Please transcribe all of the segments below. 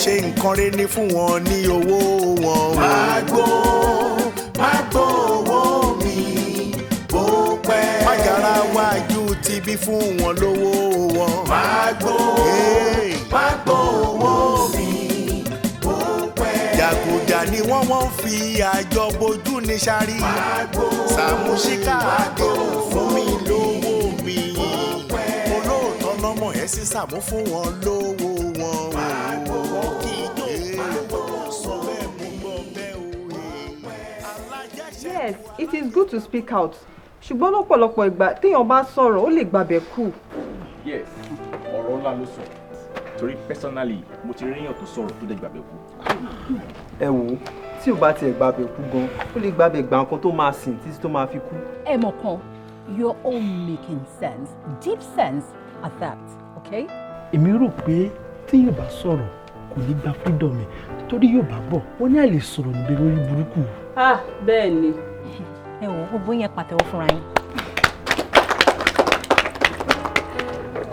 Ṣe nǹkan rẹ ní fún wọn ní owó wọn. Má gbó, má gbó owó mi bó pẹ́. Májàra wájú ti bí fún wọn lówó wọn. Má gbó, má gbó owó mi bó pẹ́. Jàgùjà ni wọ́n fi àjọ bojú ní sáré. Sàmúsíkà àdéhùn fún mi lówó mi. Olóòótọ́ lọ́mọ ẹ̀ sí Sàmú fún wọn lówó wọn. Wọ́n kì í jó sọ bẹ́ẹ̀ mú gbọ́ bẹ́ẹ̀ o. Yes, it is good to speak out. Ṣùgbọ́n lọ́pọ̀lọpọ̀ ìgbà téèyàn bá sọ̀rọ̀, ó lè gbàbẹ̀ kú. Yes, ọ̀rọ̀ ńlá ló sọ. Torí personally, mo ti ríyàn tó sọ̀rọ̀ tó dẹ̀ gbàgbé kú. Ẹ wò ó, tí ò bá tiẹ̀ gbàbẹ̀ kú gan, ó lè gbàbẹ̀ gbà nǹkan tó máa sìn títí tó máa fi kú. Ẹ mọ̀ kan, you're all making sense, deep sense at that, okay? Èmi rò pé tí yóò bá sọ̀rọ̀, kò ní gba freedom ẹ̀, torí yóò bá bọ̀ wọ́n ní àlè sọ̀rọ̀ níbi lórí burúkú. Ah, bẹ́ẹ̀ ni. Ẹ wò, gbogbo yẹn, pàtẹ́wọ́ fúnra yín.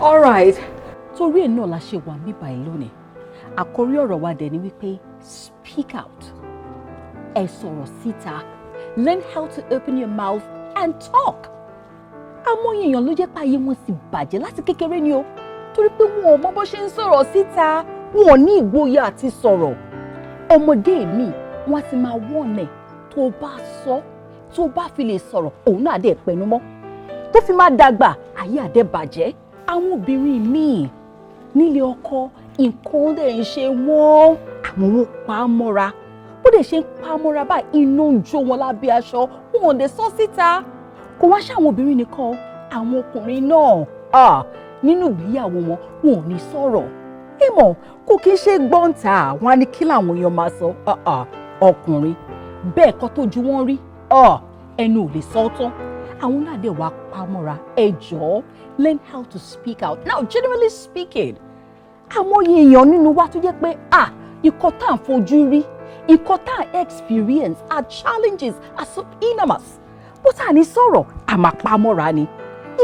All right. Torí ẹ̀ náà la ṣe wà níbí báyìí lónìí. Àkórí ọ̀rọ̀ wa dẹ̀ ni wípé speak out. Ẹ sọ̀rọ̀ síta. Learn how to open your mouth and talk. Àwọn èèyàn ló jẹ́ pé ayé wọn sì bàjẹ́ láti kékeré ni o. Torí pé wọn ò mọ bó ṣe ń sọ̀rọ̀ síta. Wọn ò ní ìgboyà àti sọ̀rọ̀. Ọmọdé mi, wọ́n á ti máa wọ̀n ẹ̀, tó bá sọ, tó bá fi lè sọ̀rọ̀, òun náà dẹ̀ pẹnu mọ́. Tó fi máa dàgbà, ayé àdẹ́ bàjẹ́. Àwọn obìnrin míì nílé ọkọ, nǹkan dẹ̀ ń ṣe wọ́n, àwọn wọn pa á mọ́ra. Bó dẹ̀ ṣe ń pa á mọ́ra báyìí, iná ń jó wọn lábẹ́ aṣọ, wọn ò dẹ̀ sọ síta. Kò wá ṣe àwọn obìnrin nìkan, àwọn ọkùnrin náà, ah, nínú ìgbéyàwó wọn, wọn ò ní sọ̀rọ̀. Ìmọ̀ kò kí ń ṣe gbọ́ǹta, wọn á ní kí làwọn èèyàn máa sọ. Ah, ah, ọkùnrin bẹ́ẹ̀ kọ́ tó ju wọ́n rí, ah, ẹnu ò lè sọ ọ́ tán, àwọn náà dẹ̀ wá pamọ́ra. Ẹ jọ̀ọ́, learn how to speak out. Now, generally speaking, àwọn èèyàn nínú wa tó jẹ́ pé, ah, ikọ̀ tá à ń fojú rí, ikọ̀ tá à ń experience, our challenges are so enormous, bó tá à ní sọ̀rọ̀, àmàpamọ́ra ni.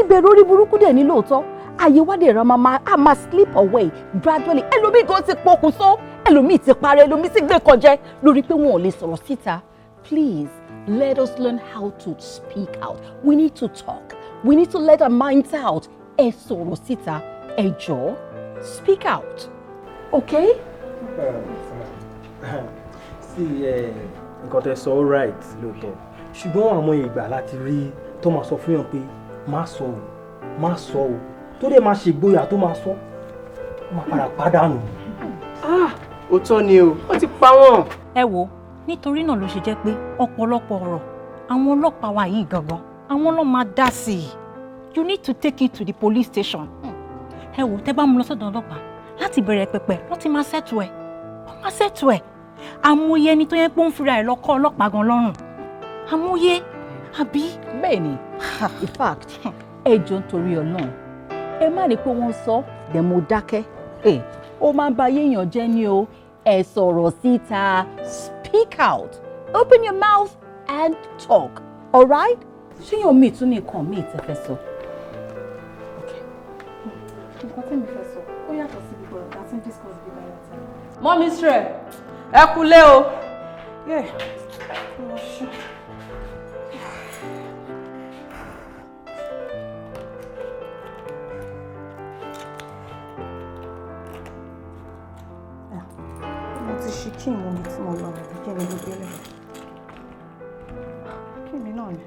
Ìbẹ̀rù orí burúkú dẹ̀ ní lóòótọ́. Ayé wa dẹ̀ ra máa a máa slip away gradually. Ẹlòmíì gan ti pokùnso, ẹlòmíì ti parẹ́, ẹlòmíì ti gbé kọjẹ lórí pé wọn ò lè sọ̀rọ̀ síta. Please, let us learn how to speak out. We need to talk. We need to let our minds out. Ẹ sọ̀rọ̀ síta, ẹ jọ̀ọ́, speak out, okay? Sí, nǹkan tẹ́ sọ, all right lóòótọ́, ṣùgbọ́n àwọn ìgbà láti rí tó máa sọ fún yàn pé má sọ o, má sọ o, tó dẹ̀ máa ṣègboyà tó máa sọ, ó máa padà pàdánù. Òótọ́ ni o, ó ti pa wọ́n. Ẹ wo, nítorí náà ló ṣe jẹ́ pé ọ̀pọ̀lọpọ̀ ọ̀rọ̀, àwọn ọlọ́pàá wa yìí gangan, àwọn ló máa dá sí i. You need to take it to the police station. Ẹ wò, tẹ́ bá mú lọ sọ́dọ̀ ọlọ́pàá, láti bẹ̀rẹ̀ pẹ̀pẹ̀ wọ́n ti máa settle ẹ̀, wọ́n máa settle ẹ̀. Àmúyẹ ẹni tó yẹ pé ó ń fira ẹ̀ lọ́kọ́ ọlọ́pàá gan lọ́rùn, àmúyẹ àbí. Bẹ́ẹ̀ ni. In fact, ẹ jọ̀ọ́, nítorí Ọlọ́run, ẹ má ní pé wọ́n sọ dẹ̀ mo dákẹ́. Ó máa ń ba ayé èèyàn jẹ́ ni o. Ẹ sọ̀rọ̀ síta. Speak out, open your mouth and talk, alright? Ṣéyàn míì tún ní nǹkan míì tẹ́ fẹ́ sọ? Nǹkan tí mi fẹ́ sọ, ó yàtọ̀ sí gbogbo ọ̀rọ̀ tá a ti ń discuss bí báyìí láti. Mummy Israel, ẹ kúlé o. Yeah. Lọ ṣú. Mo ti ṣí kí ìmú mi tí mo lọ rẹ̀, kí ni gbogbo ilé kí mi náà ni.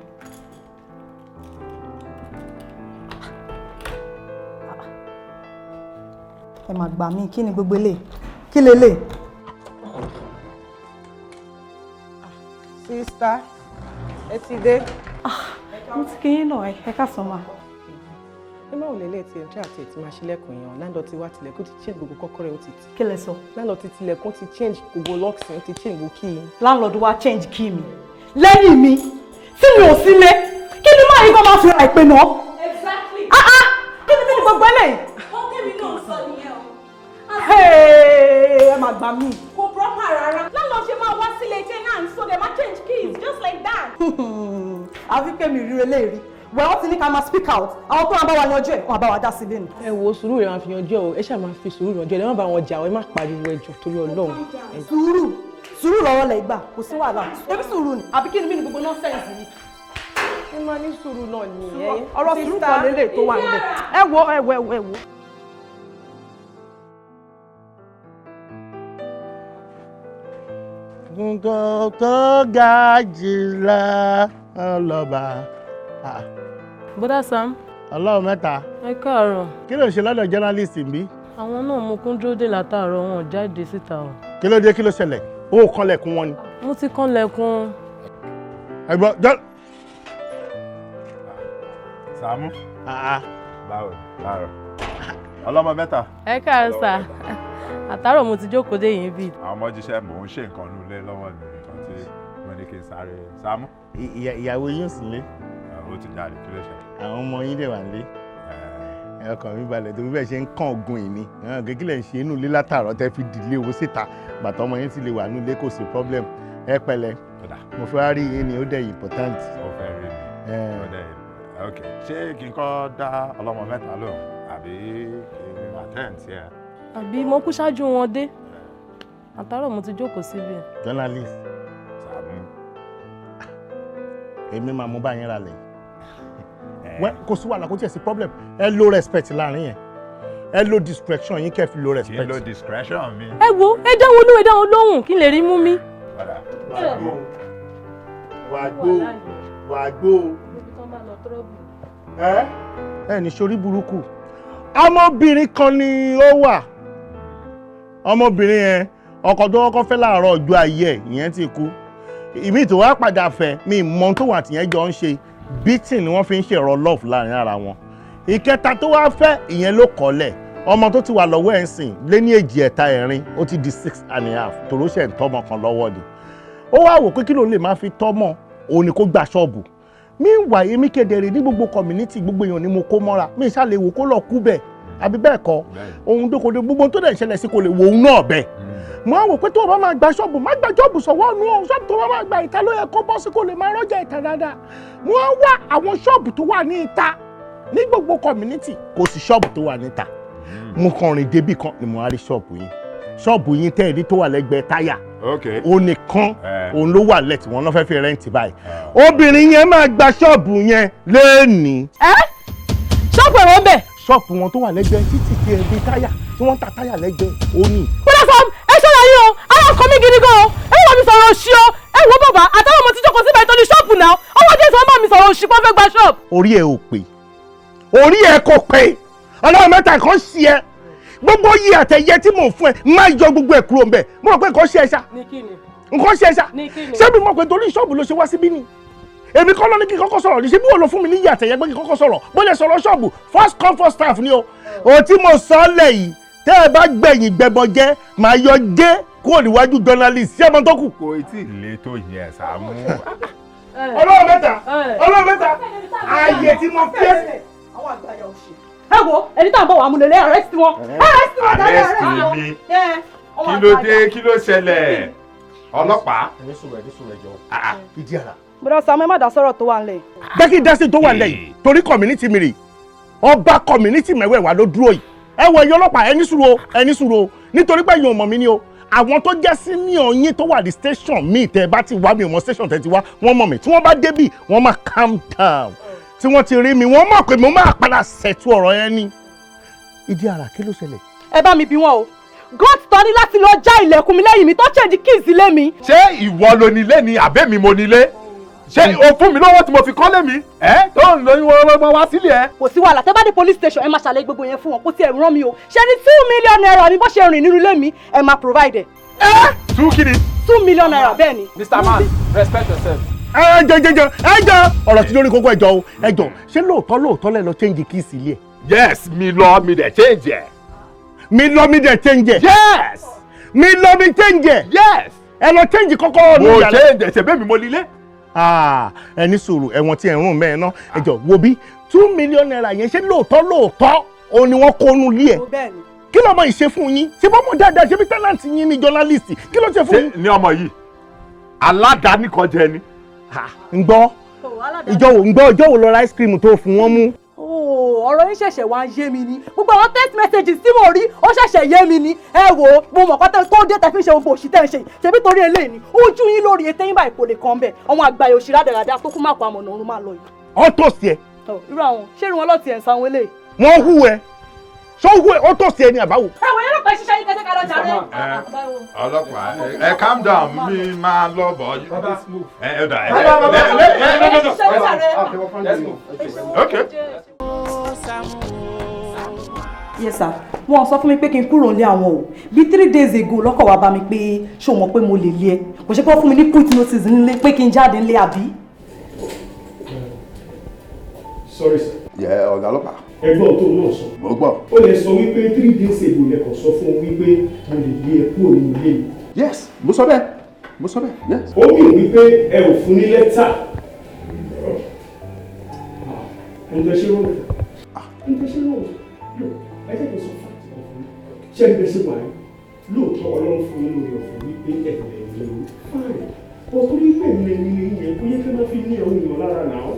Ẹ máa gbà mí, kí ni gbogbo ilé, kí lélẹ̀? Sister, ẹ ti dé. Mo ti kí yín náà, ẹ káàsán ma. Ẹ má wò lélẹ̀ tí ẹ̀ ń tẹ́ àti ẹ̀ ti máa ṣílẹ̀kùn yẹn. Landlord ti wá tilẹ̀kùn, ti change gbogbo kọ́kọ́rọ́ ẹ̀, ó ti tì. Kí lẹ sọ? Landlord ti tilẹ̀kùn, ti change gbogbo locks yẹn, ti change gbogbo key. Landlord wa change key mi lẹ́yìn mi tí mi ò sílé? Kí ni máa yí kó máa fi ra ìpè náà? Exactly. Ah ah, kí ni, kí ni gbogbo eléyìí? Ó tèmi náà sọ nìyẹn o. Hey, ẹ máa gbà mí. Kò proper rárá. Landlord ṣe máa wá sílé tenant, so they máa change keys just like that. Àfi pé mi ríre léèrí. Wẹ́n ti ní ká máa speak out. Àwọn tó máa bá wa yanjú ẹ̀, wọ́n bá wa dá sí lẹ́nu. Ẹ wo, sùúrù rẹ máa fi yanjú ẹ o. Ẹ ṣáà máa fi sùúrù yanjú ẹ. Ẹ má bá wọn jà o, ẹ má pariwo, ẹjọ́ torí Ọlọ́run. Sùúrù, sùúrù lọ́rọ̀ lẹ̀ gbà, kò sí wàhálà. Ebi sùúrù ni, àbí kí ni mí ni gbogbo nonsense yìí? Ẹ máa ní sùúrù náà nìyẹn. Ọ̀rọ̀ sùúrù kan lélẹ̀ tó wà nílẹ̀. Ẹ wo, ẹ wo, ẹ wo, ẹ wo. Nǹkan tó ga jìlá ọlọ́ba. Bọ́dá Sam. Ọlọ́run mẹ́ta. Ẹ káàárọ̀. Kí ló ń ṣe lọ́dọ̀ journalist mi? Àwọn náà mo kún dúró dè látàárọ̀, wọn ò jáde síta o. Kí ló dé, kí ló ṣẹlẹ̀? Ó kanlẹ̀kùn wọn ni. Mo ti kanlẹ̀kùn. Ẹ̀gbọ́n jọ. Sàámú. Báwo ni? Láàárọ̀. Ọlọ́mọ mẹ́ta. Ẹ káàárọ̀ sà. Àtàárọ̀ mo ti jókòó dé yín bí. Àwọn ọmọ jíṣẹ́, mò ń ṣe nǹkan nínú ilé lọ́wọ́ ni, nǹkan tí mo ní kí n sáré. Sàámú. Ìyàwó yín ò sí nílé. Ó ti jáde, kí ló ṣe? Àwọn ọmọ yín dẹ̀ wà nílé. Ọkàn mi balẹ̀ torí bẹ́ẹ̀ ṣe ń kàn ogun ìní. Kékeré ń ṣe inú ilé látàárọ̀ tẹ́ fi dìlé owó síta. Bàtà ọmọ yín sì lè wà nínú ilé, kò sí problem. Ẹ pẹ̀lẹ́. Mo fẹ́ rí yín ni, ó dẹ̀ important. Ó fẹ́ rí mi. Ó dẹ̀, ok. Ṣé kí n kọ́ dá ọlọ́mọ mẹ́ta lóhùn àbí kí n attend sí ẹ? Àbí mo kú ṣáájú wọn dé. Àtàárọ̀ mo ti jókòó síbi. Journalist. Sàámú. Èmi máa mú báyìí ralẹ̀. Kò sí wàhálà, kò tiẹ̀ sí problem. Ẹ lo respect láàrin yẹn. Ẹ lo discretion yín kẹ́ fi lo respect. Kí n lo discretion mi. Ẹ wo, ẹ dá wọn lóhùn, ẹ dá wọn lóhùn kí n lè rí mú mi. Wàgbó, wàgbó, wàgbó. Ẹ ní sori burúkú. Ọmọbìnrin kan ni ó wà. Ọmọbìnrin yẹn, ọkọ tó kọ́kọ́ fẹ́ láàárọ̀ ọjọ́ ayé ẹ̀, ìyẹn ti kú. Ìmí tó wá padà fẹ́, mi mọ tó wà tìyẹn jọ ń ṣe. Beating ni wọ́n fi ń ṣe ẹ̀rọ love láàrin ara wọn. Ìkẹta tó wá fẹ́, ìyẹn ló kọ́lẹ̀. Ọmọ tó ti wà lọ́wọ́ ẹ̀ ń sìn lé ní èjì ẹ̀ta ẹ̀rin, ó ti di 6.5, tòró ṣẹ̀ ń tọ́mọ kan lọ́wọ́ ni. Ó wá wò pé kí ló lè máa fi tọ́mọ òun ni kó gba ṣọ́ọ̀bù. Meanwhile, èmi kedere ní gbogbo community, gbogbo èèyàn ni mo kó mọ́ra. Mi ṣàlè wò kó lọ kú bẹ́ẹ̀ àbí bẹ́ẹ̀ kọ́. Ohun dókòdó gbogbo tó dẹ̀ ṣẹlẹ̀ sí kò lè wo òun náà bẹ́ẹ̀. Mo á wò pé tó o bá máa gba ṣọ́ọ̀bù, má gba ṣọ́ọ̀bù sọ̀wọ́ ọ̀nù o. Ṣọ́ọ̀bù tó o bá máa gba ìta ló yẹ kó bọ́ sí, kó lè máa rọ́jà ìta dáadáa. Mo á wá àwọn ṣọ́ọ̀bù tó wà ní ìta ní gbogbo community, kò sí ṣọ́ọ̀bù tó wà níta. Mo kàn rìn débì kan ni mo á rí ṣọ́ọ̀bù yín. Ṣọ́ọ̀bù yín tẹ́ ẹ rí tó wà lẹ́gbẹ̀ẹ́ táyà. Òun nìkan òun ló wà lẹ́tì wọn náà fẹ́ fi rẹ́ǹtì báyìí. Obìnrin yẹn máa gba ṣọ́ọ̀bù yẹn lẹ́ẹ̀ni. Ẹ ṣọ́ọ̀bù ẹ̀rọ ń bẹ̀. Ṣọ́ọ̀bù wọn tó wà lẹ́gbẹ̀ẹ́ títì tí ẹbí táyà tí wọ́n ń ta táyà lẹ́gbẹ̀ẹ́ òní. Bọ́dá Sam, ẹ ṣọ́ra yín o, ara ọkọ mi gidi gan o, ẹ wọ́n mi sọ̀rọ̀ òṣì o, ẹ wo bàbá àtàwọn ọmọ tí jókòó síbẹ̀ tó ní ṣọ́ọ̀bù náà, ọwọ́ dé sọ máa mi sọ̀rọ̀ òṣì pọ́n fẹ́ gba ṣọ́ọ̀bù. Orí ẹ ò pé, orí ẹ kò pé, ọlọ́run mẹ́ta kan ṣí ẹ, gbogbo yìí àtẹ̀yẹ tí mò ń fún ẹ má yọ gbogbo ẹ kúrò ńbẹ̀. Mo rò pé nǹkan ṣe ẹ ṣá, nǹkan ṣe ẹ ṣá, ṣé mi mọ̀ pé torí ṣọ́ọ̀bù ló ṣe wá síbí ni? Èmi kọ́ ló ní kí n kọ́kọ́ sọ̀rọ̀ ní, ṣé bí wọ́n lọ fún mi ní iye àtẹ̀yẹ pé kí n kọ́kọ́ sọ̀rọ̀? Bó lè sọ̀rọ̀ ṣọ́ọ̀bù, first come first staff ni o. O tí mo sọ ọ́ lẹ̀ yìí, tẹ́ ẹ bá gbẹ̀yìn gbẹbọ jẹ́, màá yọ jẹ́ kúrò níwájú journalist. Ṣé ọmọ tó kù. Kò tí ì le tó yẹn, Sàámú. Ọlọ́run mẹ́ta, ọlọ́run mẹ́ta, ààyè tí mo fi ẹ́. Ẹ wo, ẹni tá à ń bọ̀ wà múlẹ̀, arrest wọn. Arrest wọn. Arrest mi. Kí ló dé, kí ló ṣẹlẹ̀? Ọlọ́pàá. Ẹni sọ̀rọ̀, ẹni sọ̀rọ̀, ẹjọ́ ìdí ara. Bọ́dá Sam, ẹ má dá sọ̀rọ̀ tó wà nílẹ̀. Jẹ́ kí n dá sí tó wà nílẹ̀ yìí, torí community mi rè, ọba community mẹ́wẹ̀ẹ̀wá ló dúró yìí. Ẹ wọ ẹ̀yin ọlọ́pàá, ẹ ní sùúrù o, ẹ ní sùúrù o, nítorí pé ẹ̀yin ò mọ̀ mí ni o. Àwọn tó jẹ́ senior yín tó wà ní station míì tẹ́ ẹ bá ti wá, mi ò mọ station tẹ́ ti wá, wọ́n mọ̀ mí. Tí wọ́n bá débì, wọ́n máa calm down. Tí wọ́n ti rí mi, wọ́n mọ̀ pé mo máa padà ṣètò ọ̀rọ̀ yẹn ni. Ìdí ara, kí ló ṣẹlẹ̀? Ẹ bá mi bí wọn o. God tọ́ ní láti lọ já ilẹ̀kùn mi lẹ́yìn mi tó change keys ilé mi. Ṣé ìwọ lo nílé ni àbẹ́mi mo nílé? Ṣé o fún mi lọ́wọ́ tí mo fi kọ́lé mi? Ẹ tó ń lóyún wọ́n wá sílé ẹ. Kò sí wàhálà, tẹ́ bá dé police station, ẹ máa ṣàlàyé gbogbo yẹn fún wọn. Kó tiẹ̀ rán mi o. Ṣé ní ₦2 million mi bó ṣe rìn nínú ilé mi, ẹ máa provide ẹ. Ẹ two kí ni? ₦2 million, bẹ́ẹ̀ ni. Mr. Man, respect yourself. Ẹ jẹ jẹ jẹ ẹ jẹ ọ̀rọ̀ tí lórí kókó, ẹ jọ o, ẹ jọ, ṣé lóòótọ́ lóòótọ́ lẹ lọ change keys ilé ẹ? Yes, mi lọ, mi dẹ̀ change ẹ. Mi lọ, mi dẹ̀ change ẹ. Yes. Mi lọ, mi change ẹ. Yes. Ẹ lọ change kọ́kọ́rọ́ Mo change ẹ, ṣe bẹ́ẹ̀ mi mo lílé. Ẹ ní sùúrù, ẹ̀wọ̀n tí ẹ̀ ń rún mẹ́ẹ̀ ná. Ẹ jọ wo bí ₦2 million yẹn, ṣé lóòótọ́ lóòótọ́ òun ni wọ́n kónú lé ẹ̀? Kí lọ́mọ yìí ṣe fún yín? Ṣé bọ́mọ dáadáa, ṣé bí tẹ́lẹ̀ntì yín ni journalist, kí ló ṣe fún yín? Ní ọmọ yìí, aládàáni kan jẹ ni. Ń gbọ́, Ìjọ wo ń gbọ́, ìjọ wo lọ ra ice cream tó fún wọn mú? Ọ̀rọ̀ yín ṣẹ̀ṣẹ̀ wá ń yé mi ni. Gbogbo àwọn text messages tí mo rí, ó ṣẹ̀ṣẹ̀ yé mi ni. Ẹ wò ó, mo mọ̀ pátá tó dé tẹ̀ fi ń ṣe gbogbo òṣì tẹ̀ ń ṣe yìí. Ṣebí torí eléyìí ni ojú yín lórí ètè yín báyìí kò lè kàn bẹ́ẹ̀. Àwọn àgbà òṣì rádaràda tó kú má kó àmọ̀nà ọ̀run máa lọ yìí. Ọ́ tó sí ẹ. Irú àwọn ṣé irú wọn lọ́ọ́ tiẹ̀ ń sanwó eléyìí? Wọ́n hú ẹ, ṣó hú ẹ, ó tó sí ẹ ní àbáwò. Ẹ wò yẹn lọ́pàá ṣiṣẹ́ yín kẹjẹ́ ká lọ jàre. Ọlọ́pàá, ẹ calm down, mi máa lọ bọ̀. Ẹ ẹ dà ẹ ẹ ẹ. Okay. Yes sir, wọ́n sọ fún mi pé kí n kúrò nílé àwọn o. Bí 3 days ago lọ́kọ̀ wá bá mi pé ṣé o mọ̀ pé mo lè lé ẹ. Kò ṣe pé wọ́n fún mi ní quit notice nílé pé kí n jáde nílé àbí. Sorry sir. Yẹ ọ̀gá ọlọ́pàá. Ẹ̀gbọ́n tó náà sọ. Mo gbọ́. Ó lè sọ wípé 3 days ago lẹ́kọ̀ọ́ sọ fún un wípé mo lè lé ẹ kúrò nínú ilé yìí. Yes, mo sọ bẹ́ẹ̀, mo sọ bẹ́ẹ̀, yes. Ó mì wípé ẹ ò fún ní lẹ́tà. Ǹjẹ́ ṣé wọ́n ǹjẹ́ ṣé wọ́n look, ẹ jẹ́ kí n sọ fact kan fún yín. Ṣé ẹni bẹ́ẹ̀ ṣe wà yín lóòótọ́, Ọlọ́run fún yín lórí ọ̀fẹ́ wípé ẹ̀lẹ́ ní o, fine, but torí pé ẹ̀lẹ́ ní ilé yẹn, kó yẹ kí wọ́n fi ní àwọn èèyàn lára náà.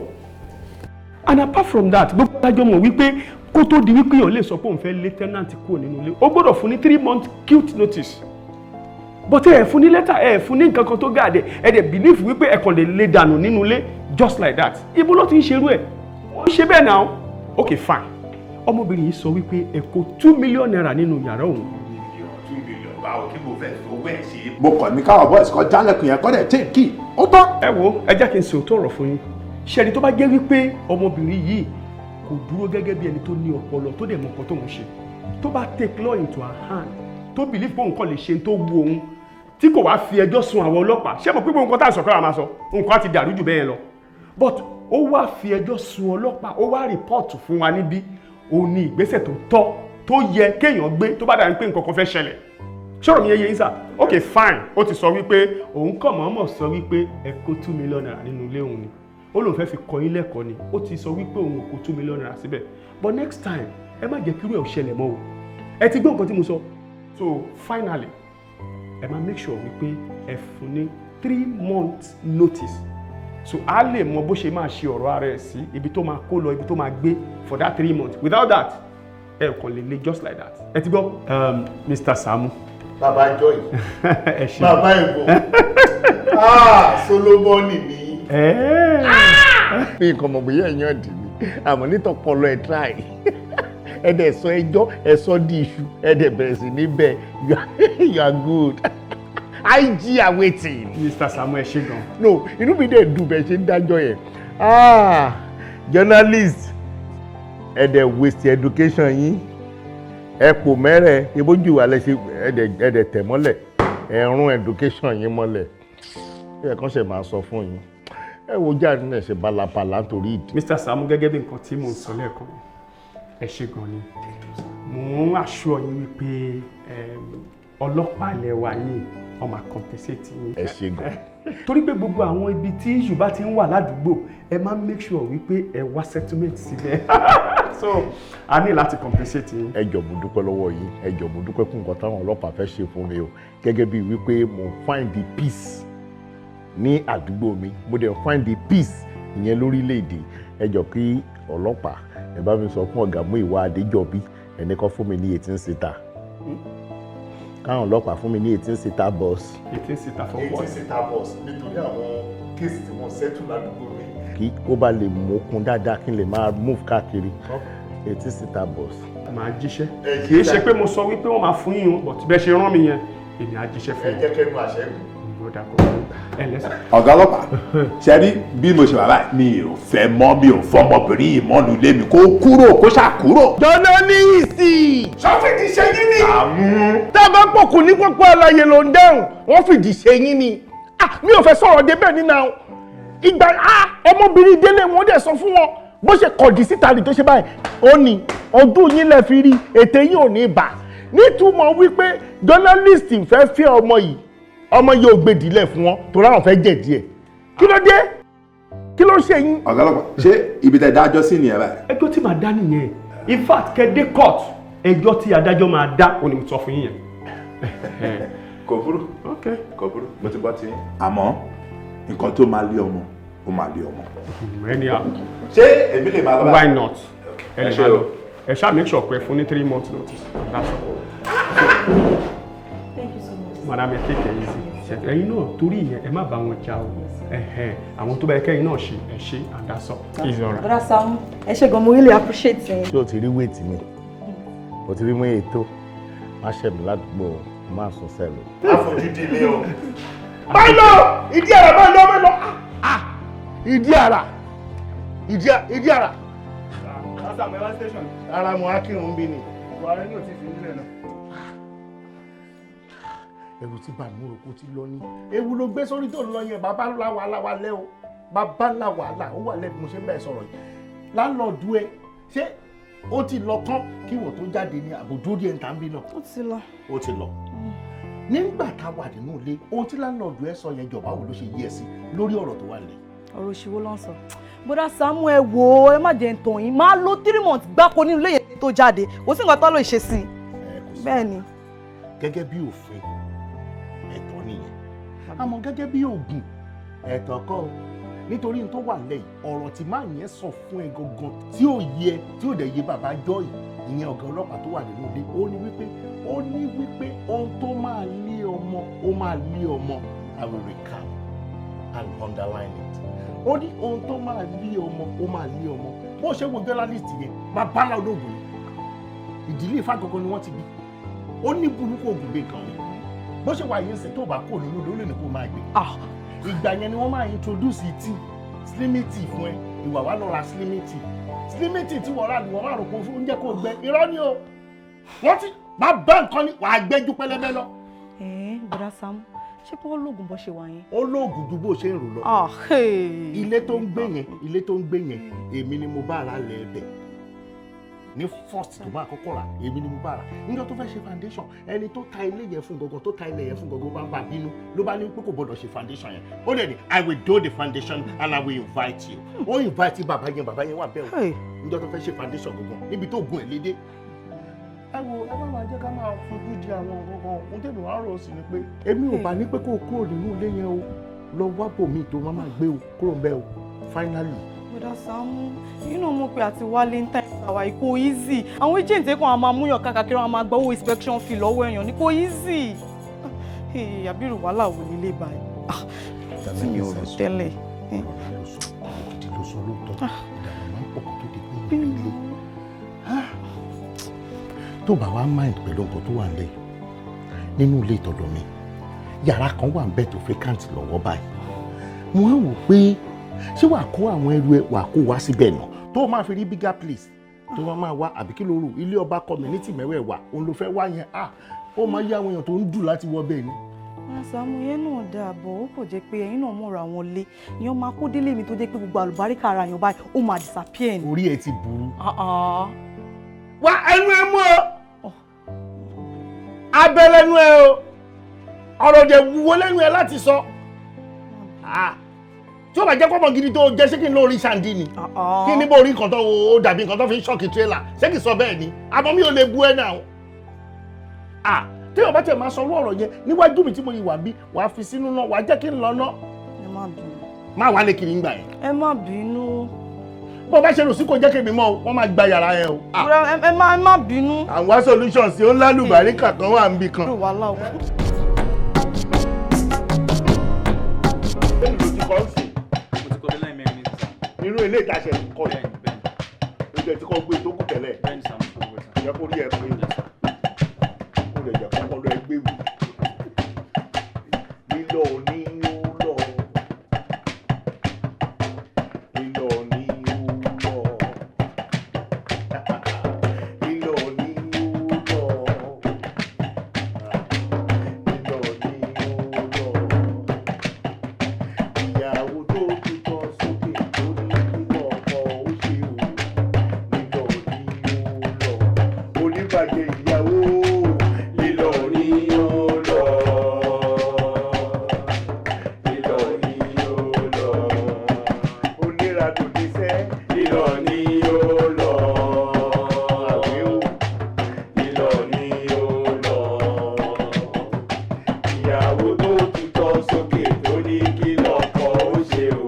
And apart from that, gbogbo adájọ́ mọ̀ wípé kó tó di wípé èèyàn lè sọ pé òun fẹ́ lé tenant kúrò nínú ilé, ó gbọ́dọ̀ fún ní 3 month quit notice. But ẹ fún ní lẹ́tà, ẹ fún ní nǹkan kan tó gáàdẹ̀, ẹ dẹ̀ believe wípé ẹ kàn lè lé dànù nínú ilé just like that. Ibo ló ti ń ṣerú ẹ̀? Wọ́n ń ṣe bẹ́ẹ̀ náà. Okay, fine, ọmọbìnrin yìí sọ wípé ẹ kó ₦2 million nínú yàrá òun. 2 million báwo? Kí mo fẹ́ fowó ẹ̀ ṣe? Mo kàn ní káwọn boys kan jálẹ̀kùn yẹn kọ́ dẹ̀ take key, ó tán. Ẹ wo, ẹ jẹ́ kí n sòótọ́ ọ̀rọ̀ fún yín. Ṣẹ́ni tó bá jẹ́ wípé ọmọbìnrin yìí kò dúró gẹ́gẹ́ bí ẹni tó ní ọpọlọ, tó dẹ̀ mọ nǹkan tó ń ṣe, tó bá take law into her hand, tó believe pé òun kàn lè ṣe tó wu òun, tí kò wá fi ẹjọ́ sun àwọn ọlọ́pàá, ṣé mo pé gbogbo nǹkan tá à ń sọ kọ́ la máa sọ, nǹkan á ti dàrú jù bẹ́ẹ̀ lọ. But ó wá fi ẹjọ́ sun ọlọ́pàá, ó wá report fún wa níbí, ó ní ìgbésẹ̀ tó tọ́ tó yẹ kéèyàn gbé tó bá dàbí pé nǹkan kan fẹ́ ṣẹlẹ̀. Ṣọ́rọ̀ mi yé yín sà? Ok, fine, ó ti sọ wípé òun kàn mọ̀ọ́mọ̀ sọ wípé ẹ kó ₦2 million nínú ilé òun ni, ó lóun fẹ́ fi kọ́ yín lẹ́kọ̀ọ́ ni. Ó ti sọ wípé òun ò kó ₦2 million síbẹ̀, but next time, ẹ má jẹ́ kírú ẹ̀ ò ṣẹlẹ̀ mọ́ o. Ẹ ti gbọ́ nǹkan tí mo sọ. So finally, ẹ máa make sure wípé ẹ fún ní 3 months notice, so a lè mọ bó ṣe máa ṣe ọ̀rọ̀ ara ẹ̀ sí, ibi tó máa kó lọ, ibi tó máa gbé for that 3 months. Without that, ẹ kàn lè le just like that. Ẹ ti gbọ́, Mr. Saamu. Bàbá Joy. Ẹ ṣe. Bàbá Ìbò. Ah, Solomoni ni. Mi nǹkan mọ̀ bóyá ẹ̀yàn dì mí, àmọ́ nítọpọlọ ẹ̀ try, ẹ dẹ̀ sọ ẹjọ́, ẹ sọ di iṣu, ẹ dẹ̀ bẹ̀rẹ̀ sí ní bẹ́ẹ̀. You are good. IG are waiting. Mr. Saamu, ẹ ṣe gan. No, inú mi dẹ̀ dùn bẹ́ẹ̀ ṣe ń dájọ́ yẹn. Ah, journalist, ẹ dẹ̀ waste education yín, ẹ pò mẹ́rẹ̀ ibójú wa lẹ ṣe, ẹ dẹ̀ tẹ̀ mọ́lẹ̀, ẹ rún education yín mọ́lẹ̀. Ẹ kàn ṣe máa sọ fún yín, ẹ wo jáde náà ṣe balabala nítorí ìdí. Mr. Saamu, gẹ́gẹ́ bí nǹkan tí mò ń sọ lẹ́ẹ̀kan, ẹ ṣe gan ni. Mò ń assure yín wípé ọlọ́pàá ilẹ̀ wa yìí, wọ́n máa compensate yín. Ẹ ṣe gan. Torí pé gbogbo àwọn ibi tí issue bá ti ń wà ládùúgbò, ẹ máa make sure wípé ẹ wá settlement síbẹ̀, so a ní láti compensate yín. Ẹ jọ̀ọ́, mo dúpẹ́ lọ́wọ́ yín. Ẹ jọ̀ọ́, mo dúpẹ́ fún nǹkan táwọn ọlọ́pàá fẹ́ ṣe fún mi o, gẹ́gẹ́ bíi wípé mo find the peace ní àdúgbò mi, mo dẹ̀ find the peace ìyẹn lórílẹ̀‐èdè. Ẹ jọ̀ọ́, kí ọlọ́pàá ẹ bá mi sọ fún ọ̀gá Múyìwá Adéjọ́bí, ẹni kan fún mi ní 18 seater, káwọn ọlọ́pàá fún mi ní 18 seater bus. 18 seater for 18 what? Seater bus, nítorí àwọn case tí wọ́n settle ládùúgbò mi. Kí ó bá lè mókun dáadáa, kí n lè máa move káàkiri, 18 seater bus. Màá jíṣẹ́. Kì í ṣe pé mo sọ wípé wọ́n máa fún yín o, but bẹ́ẹ̀ ṣe rán mi yẹn, èmi á jíṣẹ́ fún Ẹ yín. jẹ́ kẹ́nu àṣẹ gùn. Ó dà, kó ẹ lẹ́sìn. Ọ̀gá ọlọ́pàá, ṣe rí bí mo ṣe wà báyìí, mi ò fẹ́ mọ́, mi ò fọmọbìnrin yìí mọ́nu ilé mi. Kó kúrò, kó ṣà kúrò. Journalist, sọ́fìdì ṣe yín ni. Àmú. Tá a bá pọ̀kù ní pópó àlàyé ló ń dáhùn, wọ́n fìdí ṣe yín ni. Ah, mi ò fẹ́ sọ̀rọ̀ débẹ̀ nínú àwọn ìgbà. Ah, ọmọbìnrin délé wọn dẹ̀ sọ fún wọn bó ṣe kọ̀dí síta ní tó ṣe báyìí. Ó ní ọdún yín lẹ fi rí ètè yín ò ní bà nítumọ̀ wípé journalist fẹ́ fẹ́ ọmọ yìí, ọmọ yìí ò gbèdìlẹ̀ fún wọn torí àwọn fẹ́ jẹ̀dí ẹ̀. Kí ló dé? Kí ló ṣe yín? Ọ̀gá ọlọ́pàá, ṣé ibi tẹ dájọ́ sí nìyẹn báyìí? Ẹjọ́ tí màá dá nìyẹn. In fact, kẹ́dé court, ẹjọ́ tí adájọ́ máa dá òní mo sọ fún yín yẹn. Kò burú. Ok. Kò burú, mo ti gbọ́ ti yín. Àmọ́ nǹkan tó máa lé ọmọ Ó máa lé ọmọ. Anyhow. Ṣé èmi lè máa lọ báyìí? Why not? Ẹ Ẹ lè ṣé máa o. lọ. Ẹ ṣáà make sure pé fún ní 3 months notice. That's all. Thank you so much. Madam, ẹ take it easy. Ẹ̀yin náà, torí ìyẹn, ẹ má bá wọn jà o. Ẹ̀hẹ̀n, àwọn tó bá yẹ kẹ́yìn náà ṣe, ẹ ṣe, and that's all. It's all right. Bọ́dá Sàámú, ẹ ṣé gan, mo really appreciate yín. Ṣé o ti rí weight mi? O ti rí mú ètò? Má ṣe mi ládùúgbò, má sùn sẹ́lò. Má fojú di mi o. Máa lọ ìdí ara, máa lọ, máa lọ. Ah, ìdí ara, ìdí ara. Ara mo akírun bí ni. Buhari ní òtí fi nílẹ̀ náà. Ẹ̀rù ti bà mí, rò kó ti lọ ní. Ewu ló gbé sórí tó ń lọ yẹn. Bàbá ńlá wàhálà wà lẹ́ o. Bàbá ńlá wàhálà ó wà lẹ́bi mo ṣe ń bẹ̀ sọ̀rọ̀ yìí. Landlord ẹ, ṣé ó ti lọ tán kí wọ́n tó jáde ní àbójú díẹ̀ ń tà ń bí náà? Ó ti lọ. Ó ti lọ. Nígbà tá a wà nínú ilé, ohun tí landlord ẹ sọ yẹn, jọba wo ló ṣe yí ẹ sí lórí ọ̀rọ̀ tó wà nílẹ̀? Ọ̀rọ̀ òṣìwò ló ń sọ. Bọ́dá Sàámú, ẹ wò ó, ẹ má jẹ́ ń tàn yín. Máa lo 3 months gbáko nínú ilé yẹn tó jáde. Kò sí nǹkan tó lè ṣe sí i. Bẹ́ẹ̀ ni. Gẹ́gẹ́ bí òfin, ẹ̀tọ́ nìyẹn, àmọ́ gẹ́gẹ́ bí ògùn, ẹ̀tọ́ kọ́ o. Nítorí n tó wà lẹ́yìn ọ̀rọ̀ tí máa yẹn sọ fún ẹ gangan tí ò yẹ, tí ò dẹ̀ yé bàbá Joy, ìyẹn ọ̀gá ọlọ́pàá tó wà nínú ilé, ó ní wípé ohun tó máa lé ọmọ, ó máa lé ọmọ. I will recap and underline it. Ó ní ohun tó máa lé ọmọ, ó máa lé ọmọ. Bó ṣe wo journalist yẹn, bàbá ńlá olóògùn ni. Ìdílé Ifá gangan ni wọ́n ti bí. Ó ní burúkú ògùn gbé nǹkan mi. Bó ṣe wà yín sìn, tó bá kó nínú ilé, ó lè ní kó máa gbé. Ìgbà yẹn ni wọ́n máa introduce tea, slimming tea fún ẹ. Ìwà wa lọ ra slimming tea. Slimming tea tí wọ́n rà ní wọ́n máa rò pé oúnjẹ kò gbẹ. Irọ́ ni o. Wọ́n ti bá bá nǹkan ni wàá gbẹ́jú pẹlẹbẹ lọ. Ẹ̀ẹ́n, bọ́dá Sàámú, ṣé pé ó lóògùn bó ṣe wà yẹn? Ó lóògùn ju bó ṣe ń rò lọ. Ah, hey. Ilé tó ń gbé yẹn, ilé tó ń gbé yẹn, èmi ni mo bá ra lẹ̀ ẹbẹ̀ ní first tó máa kọ́kọ́ rà. Èmi ni mo bá rà. Níjọ́ tó fẹ́ ṣe foundation, ẹni tó ta ilé yẹn fún gangan, tó ta ilé yẹn fún gangan, bá ń bà bínú, ló bá ní pé kò gbọdọ̀ ṣe foundation yẹn. Ó dẹ̀ ní, "I will do the foundation and I will invite you." Ó invite bàbá yẹn. Bàbá yẹn wà bẹ́ẹ̀ o níjọ́ tó fẹ́ ṣe foundation gangan, níbi tó gun ẹ̀ lédè. Ẹ wo, ẹ má máa jẹ́ ká máa fojú di àwọn nǹkan. Ohun tèmi wàá rò sí ni pé èmi ò bá ní pé kó o kúrò nínú ilé yẹn o, lọ wá bòmíì tó má máa gbé o, kúrò ń bẹ́ẹ̀ o finally. Bọ́dá Sàámú, yín náà mọ̀ pé àti wálé ń tẹ̀ àwa yìí kò easy. Àwọn agent kan á máa múyàn káàkiri, wọn á máa gbowó inspection fee lọ́wọ́ èèyàn ní, kò easy. Àbírù wàhálà wò nílé báyìí? Ah, tí mi ò rò tẹ́lẹ̀. Gidi ló sọ lóòótọ́. Ìdààmú máa ń pọ̀ kó tó di pé èèyàn ilé tó bá wá mind pẹ̀lú nǹkan tó wà nílẹ̀ nínú ilé ìtọ́dọ̀ mi. Yàrá kan wà ń bẹ̀ tó vacant lọ́wọ́ báyìí. Mo á wò pé ṣé wàá kó àwọn ẹrù ẹ, wàá kó wá síbẹ̀ náà, tó o máa fi rí bigger place tó máa máa wá, àbí kí ló rò? Ilé ọba community mẹ́wẹ̀ẹ̀wá òun ló fẹ́ wá yẹn. Ah, ó máa yá àwọn èèyàn tó ń dùn láti wọ bẹ́ẹ̀ ni. Bọ́dá Sàámú, yẹn náà dáa bọ̀, ó kò jẹ́ pé ẹ̀yin náà mọ̀ra àwọn lé ìyẹn máa kó délé mi, tó jẹ́ pé gbogbo àlùbáríkà ara yẹn báyìí, ó máa disappear ni. Orí ẹ ti burú. Ah, ah. Wá ẹnu ẹ mú ọ abẹ lẹ́nu ẹ o. Ọ̀rọ̀ dẹ̀ wúwo lẹ́nu ẹ láti sọ. Ah, tí ó bá jẹ́ pọ́pọ́ gidi tó jẹ́, ṣé kí n lórí ṣàǹdí ni? Kí ní bó rí nǹkan tó ó dàbí nǹkan tó fi ń ṣọ́ọ̀kì tírélà? Ṣé kì í sọ bẹ́ẹ̀ ni? Àmọ́ mi ò lè bu ẹ náà. Ah, tí o bá tẹ̀ máa sọ orú ọ̀rọ̀ yẹn níwájú mi tí mo yìí wà bí, wàá fi sínú náà, wàá jẹ́ kí n lọ náà. Ẹ má bínú. Má wàá lè kiri ń gbà yẹn. Ẹ má bínú. Bó o bá ṣe rò sí, kò jẹ́ kí èmi mọ̀ o, wọ́n máa gba yàrá yẹn o. Ẹ má bínú. Àwọn solution sí ó lálùbáríkà kan wà níbì kan. Irú wàhálà o. Ló ti kọ́ sí? Mo ti kọ́ bí láì mẹ́rin ní sir. Irú ilé ìtaṣẹ̀ kọ́ yìí ló jẹ́ tí kò gbé tó kù tẹ́lẹ̀. Bẹ́ẹ̀ni sir, mo ti kọ́ gbé sir. Jẹ́ kó rí ẹ pé kó lè jẹ́ kó lọ ẹgbẹ́ wù. Lílọ ní ó lọ, lílọ ní ó lọ, lílọ ní ó lọ, lílọ ní ó lọ. Ìyàwó tó tutọ́ sókè tó ní kíkọ́ ọkọ ó ṣe o, lílọ ní ó lọ. Oníbàjẹ́ ìyàwó, lílọ ní ó lọ, lílọ ní ó lọ. Oníradò níṣẹ́, lílọ ní ó lọ. Àwẹ̀ o, lílọ ní ó lọ. Ìyàwó tó tutọ́ sókè tó ní kí lọ́kọ ó ṣe o,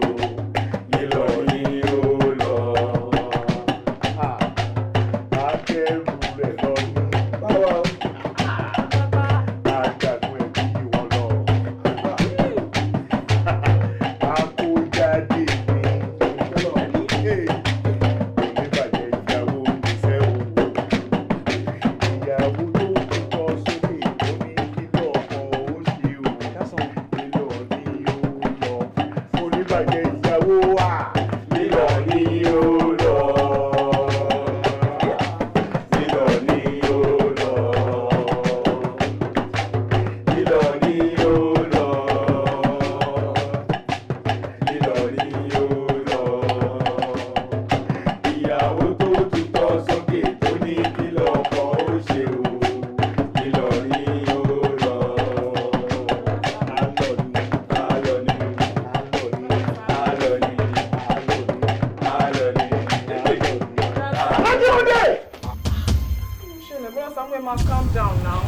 Samuel máa calm down now.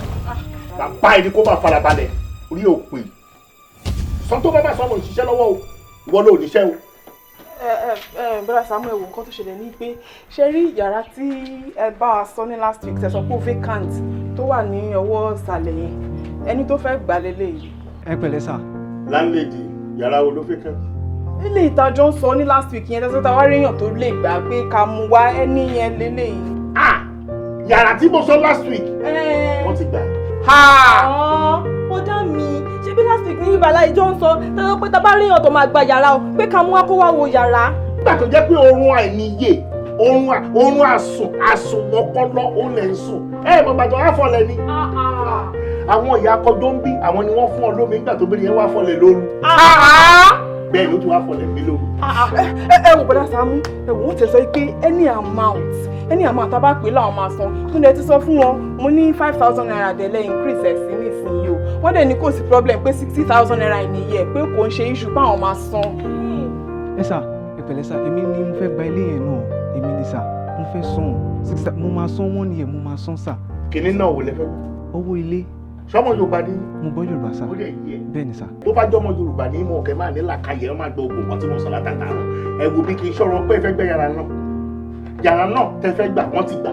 Bàbá ẹni kó máa farabalẹ̀ orí òpè. Sọ tó bá bá sọmọ ìṣiṣẹ́ lọ́wọ́ o, ìwọ ló níṣẹ́ o. Ẹ bọ́dà Samuel, wo nǹkan tó ṣẹlẹ̀ ní pé ṣe rí yàrá tí ẹ bá wa sọ ní last week, tẹ̀sán pé vacant tó wà ní ọwọ́ ìsàlẹ̀ yẹn, ẹni tó fẹ́ gbà lélẹ̀ yìí. Ẹ pẹ̀lẹ́ sà. Landlady, yàrá wo ló vacant? Ilé ìtajọ́ ń sọ ní last week yẹn, tẹ̀sán táwa ríyàn tó lè gbà pé ká mú wá, ẹni yẹn lélẹ̀ yìí. Ah, yàrá tí mo sọ last week, wọ́n ti gbà. Ó dá mi, ṣebí last week ní ibàlá ìjọ ń sọ tẹ́lẹ̀ pé tá bá ríyàn tó máa gba yàrá o, pé ká mú wá kó wá wo yàrá. Nígbà tó jẹ́ pé oorun àìníye, oorun àsùn àsùnwọ̀pọ̀lọ́ ó lẹ̀ ń sùn, ẹ mọ̀ gbàtọ̀ wá fọlẹ̀ ni. Àwọn ìyá akọjọ́ ń bí, àwọn ni wọ́n fún ọ lómi nígbà tó bẹ̀rẹ̀ yẹn wá fọlẹ̀ lóru. Bẹ́ẹ̀ ló tún wá fọlẹ̀ mí lóru. Ẹ wò bọ́dá Sàámú, ẹ wò ó tẹ̀ sọ pé any amount tá a bá pè láwọn máa san. Tó ní ẹ ti sọ fún wọn, mo ní 5,000 naira dẹ̀lẹ́ increase ẹ̀ sí nísìnyí o. Wọ́n dẹ̀ ní kò sí problem pé 60,000 naira ìníyẹ pé kò ń ṣe issue pé àwọn máa san. Ẹ sà, ẹ pẹ̀lẹ́ sà, èmi ni mo fẹ́ gba ilé yẹn náà, èmi ni sà, mo fẹ́ san six, mo máa san 1 year, mo máa san sà. Kìnní náà wò lẹ fẹ́ gbọ́? Owó ilé. Sọmọ Yorùbá ni. Mo gbọ́ Yorùbá sà. Ó lè yé. Bẹ́ẹ̀ ni sà. Tó bá jọmọ Yorùbá ní mọ̀ kẹ́ máa ní làkàyè, ẹ máa gbọ́ ogun kan tí mo sọ látàtà rọ. Ẹ wo bí kì í ṣọ̀rọ̀ pé ẹ fẹ́ gbẹ́ yàrá náà. Yàrá náà tẹ fẹ́ gbà, wọ́n ti gbà.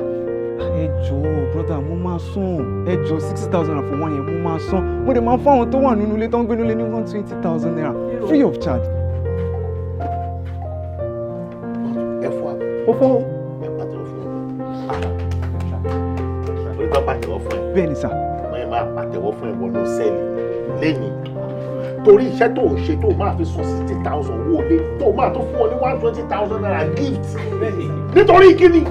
Ẹ jọ̀ọ́ brother, mo máa san. Ẹ jọ̀ọ́, 60,000 for 1 year, mo máa san. Mo dẹ̀ máa fún àwọn tó wà nínú ilé tó ń gbé nílé ní 120,000 naira free of charge. Ẹ fọ́ àbí? Ó fọ́ o. Ẹ pàtẹ́wọ́ fún ẹ. Orí tó pàtẹ́wọ́ fún ẹ. Bẹ́ẹ̀ ni sà. Wọ́n máa pàtẹ́wọ́ fún ẹ wọnú sẹ́ẹ̀lì lẹ́yìn. Torí iṣẹ́ tó ń ṣe tó máa fi san 60,000 owó ilé, tó máa tó fún ọ ní 120,000 naira gift. Nítorí kíni?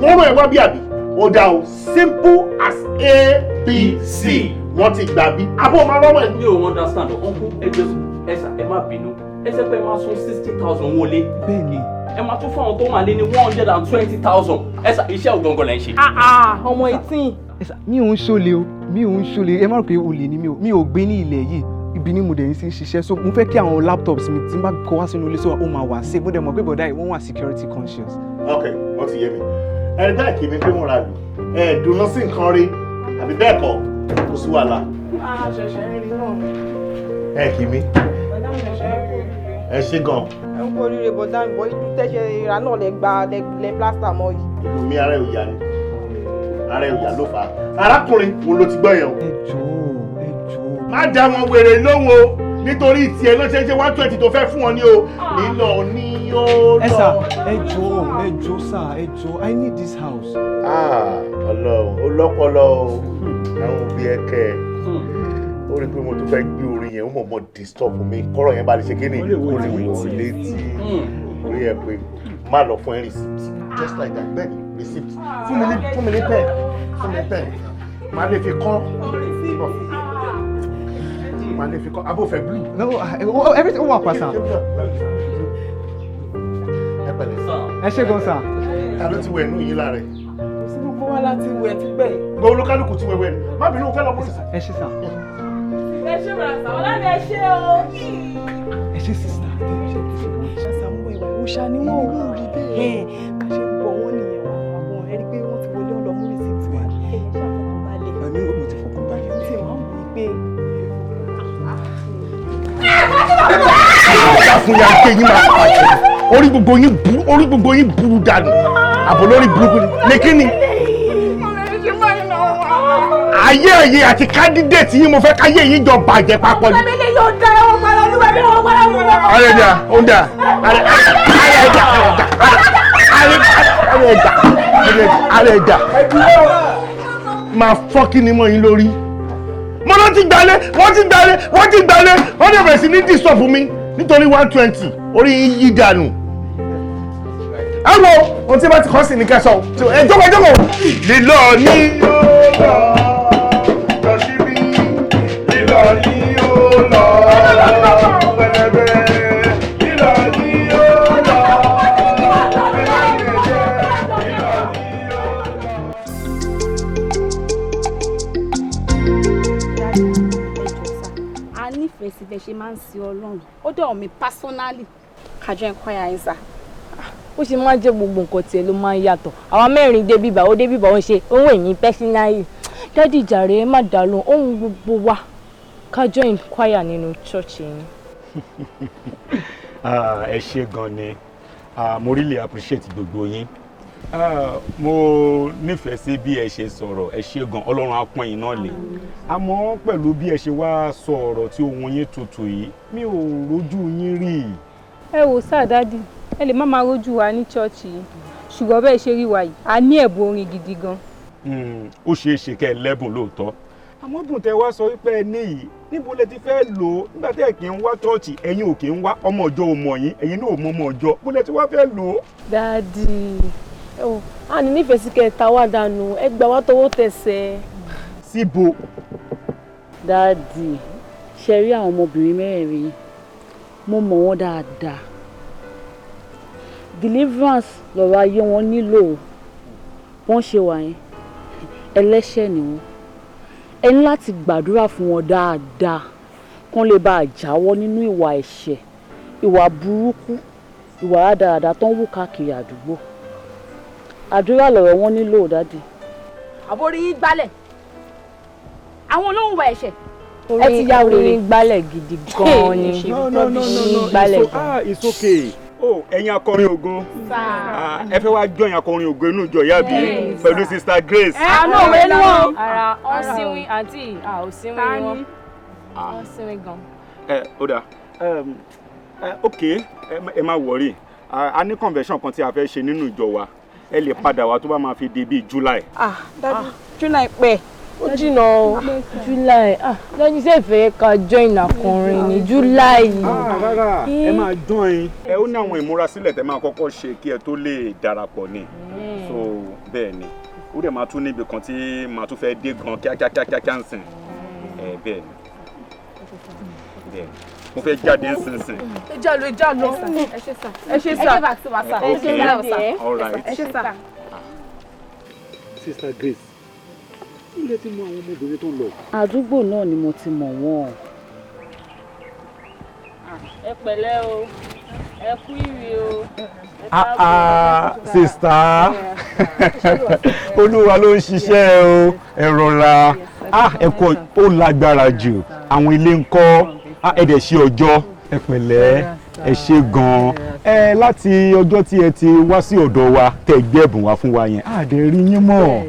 Wọ́n rán ẹ wá bí àbí? Ó dá o, simple as A B C. Wọ́n ti gbà bí. Abọ́ máa rọ́mọ̀ ẹ̀. Mi ò understand uncle, ẹ jẹ́ ẹ sà, ẹ má bínú. Ẹ ṣe pé ẹ máa san 60,000 owó ilé. Bẹ́ẹ̀ni. Ẹ máa tún fún àwọn tó máa lé ní 120,000. Ẹ sà, iṣẹ́ ògangan lẹ́ ń ṣe. Ọmọ 18. Mi ò ń ṣọlẹ̀ o, mi ò ń ṣọlẹ̀, ẹ má rò pé olè ni mi o, mi ò gbé ní ilẹ̀ yìí, ibi ni mo dẹ̀ ń ṣiṣẹ́, so mo fẹ́ kí àwọn laptops mi tí n bá kó wá sínú ilé so ó máa wà safe, mo dẹ̀ mọ̀ pé bọ̀dá yìí wọ́n wà security conscious. Ok, wọ́n ti yé mi. Ẹni bẹ́ẹ̀ kì í mi pé wọ́n ra lù. Ẹ dùnú sí nǹkan rí, àbí bẹ́ẹ̀ kọ́, kò sí wàhálà. A ṣẹ̀ṣẹ̀ ń rí náà. Ẹ kì í mi. Ẹ ṣe gan. Ẹ ń kó oríire bọ̀dá mi, bọ̀ ìlú tẹ́ṣẹ̀ ìrà náà lẹ gba lẹ plaster mọ́ yìí. Ìlú mi ara ẹ̀ ò yá ni. Ara ẹ̀ ò yá ló fà á. Arákùnrin wo ló ti gbọ́ yẹn o? Ẹ jọ̀ọ́, ẹ jọ̀ọ́. Má dá wọn wèrè lóhùn o, nítorí tiẹ̀ ló ṣe ń ṣe 120 tó fẹ́ fún wọn ní o. Lílọ ní yóò lọ. Ẹ sà, ẹ jọ̀ọ́, ẹ jọ̀ọ́ sà, ẹ jọ̀ọ́, I need this house. Ah, Ọlọ́run, ó lọ́pọlọ o. Àwọn òbí ẹ kẹ́ ẹ. Ó rí i pé mo tún fẹ́ gbé orin yẹn, ó mọ̀ mọ́ disturb mi. Kọ́rọ̀ yẹn bá lè ṣe kí ni? Kó lè wọ̀ létí. Orí ẹ pé má lọ fún ẹ receipt. Just like that, bẹ́ẹ̀ ni receipt. Fún mi ní pen, fún mi ní pen. Má lè fi kọ́. Má lè fi kọ́. Abófẹ́ blue. No, everything ó wà pa sà. Ẹ pẹ̀lẹ́. Ẹ ṣé gan sà. Ta ló ti wẹ̀ inú yín lára ẹ̀? Kò sí gbogbo wa láti wẹ̀ tipẹ́. Gbogbo olúkálùkù ti wẹ̀wẹ̀ ni. Má bínú, fẹ́ lọ mú ìsà. Ẹ ṣé sà. Ẹ ṣé bàrà sà, ọlá mi ẹ ṣé o. Ẹ ṣé sísá. Sàmú ìwà ìwòsàn ni wọ́n ò rí bẹ́ẹ̀. Bá ṣe ń bọ̀ wọ́n nìyẹn wà àwọn ẹ rí pé wọ́n ti wọlé ọ̀lọ́ mú receipt wá. Ẹ ṣàfọkànbalẹ̀. Àmì ò mo ti fọkànbalẹ̀. Tí wọ́n mú i pé. Ìjà fún ya pé yín máa bàjẹ́. Orí gbogbo yín burú dànù. Àbò lórí burúkú ni. Ní kí ni? Ayé ẹ̀yẹ àti candidate yín mo fẹ́ káyé yín jọ bàjẹ́ papọ̀ ni. Ọ̀sẹ̀ mi yóò da ẹ̀wọ̀n padà olúwa mi wọ́n padà wọ́n padà. Ààrẹ ẹ̀dá, ó ń dà. Ààrẹ ẹ̀dá, ààrẹ ẹ̀dá, ààrẹ ẹ̀dá. Máa fọ́ kí ni mọ́ yín lórí. Mo ló ti gbalé, wọ́n ti gbalé, wọ́n ti gbalé, wọ́n dẹ̀ bẹ̀rẹ̀ sí ní disturb mi nítorí 120 orí yín yí dànù. Ẹ wo ohun tí bá ti kọ́ sí ní kẹsàn-án. Ẹ jókòó jókòó. Lílọ ní yóò lọ. Lílọ ní yóò lọ. Pẹ̀lẹ́pẹ̀lẹ́. Lílọ ní yóò lọ. A nífẹ̀ẹ́ sí bẹ́ẹ̀ ṣe máa ń sin Ọlọ́run. Ó dẹ̀ wọ̀n mi personally. Kájọ ẹ̀kọ́ yà ẹ̀ sà. Ó ṣe máa jẹ́ gbogbo nǹkan tiẹ̀ ló máa ń yàtọ̀. Àwa mẹ́rin dé bíbà, ó dé bíbà, ó ń ṣe ohun èyí pẹ́sínárì. Daddy jàre, ẹ má dá lóhùn, ohun gbogbo wa ká join choir nínú church yín. Ah, ẹ ṣé gan ni. Ah, mo really appreciate gbogbo yín. Ah, mo nífẹ̀ẹ́ sí bí ẹ ṣe sọ̀rọ̀. Ẹ ṣé gan, Ọlọ́run á pọ́n yín náà lé. Àmọ́ pẹ̀lú bí ẹ ṣe wá sọ ọ̀rọ̀ tí ohùn yín tutù yìí, mi ò rójú yín rí. Ẹ wò sá, Daddy, ẹ lè má máa rójú wa ní church yìí, ṣùgbọ́n bẹ́ẹ̀ ṣe rí wa yìí, a ní ẹ̀bùn orin gidi gan. Ó ṣeé ṣe kẹ́ ẹ lẹ́bùn lóòótọ́, àmọ́ bùn tẹ wá sọ wípé ẹ ní yìí, níbo lẹ ti fẹ́ lò ó nígbà tẹ́ ẹ kì í wá church? Ẹ̀yin ò kì í wá, ọmọ ọjọ́ ò mọ̀ yín, ẹ̀yin náà ò mọ ọmọ ọjọ́. Bó lẹ ti wá fẹ́ lò ó? Daddy, ẹ wò, a ní nífẹ̀ẹ́ sí kẹta wá dànù, ẹ gbà wá tọwọ́ tẹsẹ̀. Síbo? Daddy, ṣe rí àwọn ọmọbìnrin mẹ́rẹ̀ẹ̀rin yìí, mo mọ̀ wọ́n dáadáa. Deliverance lọ̀rọ̀ ayé wọn nílò o. Wọ́n ṣe wà yẹn, ẹlẹ́ṣẹ̀ ni wọ́n. Ẹ ní láti gbàdúrà fún wọn dáadáa kán lè bá a jáwọ́ nínú ìwà ẹ̀ṣẹ̀, ìwà burúkú, ìwà rádaràda tó ń wù káàkiri àdúgbò. Àdúrà lọ̀rọ̀ wọn nílò, Daddy. Àbórí yín gbálẹ̀, àwọn olóhùn wa ẹ̀ṣẹ̀. Ẹ ti ya wèrè. Orin gbálẹ̀ gidi gan-an ni. No, no, no, no, no. Gbálẹ̀ It's, ah, it's okay. Oh, ẹ̀yin akọrin ògo. Ah, ẹ fẹ́ wá join akọrin ògo inú ìjọ ìyá bí pẹ̀lú Sister Grace? Àánú òwe ni wọn. Ara wọn síwín, àǹtí, à ò síwín ni wọn. Wọn síwín gan. Ẹ ó dáa. Ok, ẹ má worry. A ní convention kan tí a fẹ́ ṣe nínú ìjọ wa. Ẹ lè padà wá tó bá máa fi di bíi July. Ah, Daddy, July pẹ́, ó jìnnà o. July, ah, lọ́yìn ṣe fẹ́ ká join akọrin ní July. Ah, rárá, ẹ máa join. Ẹ ó ní àwọn ìmúrasílẹ̀ tẹ máa kọ́kọ́ ṣe kí ẹ tó lè darapọ̀ ni. So bẹ́ẹ̀ ni, ó dẹ̀ máa tún níbi kan tí màá tún fẹ́ dé gan kíákíákíákíá ń sìn. Ẹ bẹ́ẹ̀ ni, bẹ́ẹ̀ ni, mo fẹ́ jáde ń sìn sìn. Ẹ já lọ, ẹ já lọ. Ẹ ṣé sà. Ẹ ṣé sà. Ẹ jẹ́ bá ti wá sà. Okay. Ẹ ṣé. All right. Ẹ ṣé sà. Sister Grace, ilé tí mú àwọn ọmọbìnrin tó ń lọ. Àdúgbò náà ni mo ti mọ̀ wọ́n. Ẹ pẹ̀lẹ́ o, ẹ kú ìrì o. Ah ah, sister, Olúwa ló ń ṣiṣẹ́ o. Ẹ rọra. Ah, ẹ kọ́ ó lágbára jù. Àwọn ilé ń kọ́. Ah, ẹ dẹ̀ ṣe ọjọ́. Ẹ pẹ̀lẹ́, ẹ ṣe gan-an. Ẹ láti ọjọ́ tí ẹ ti wá sí ọ̀dọ̀ wa tẹ́ gbé ẹ̀bùn wá fún wa yẹn, á dẹ̀ rí yín mọ́.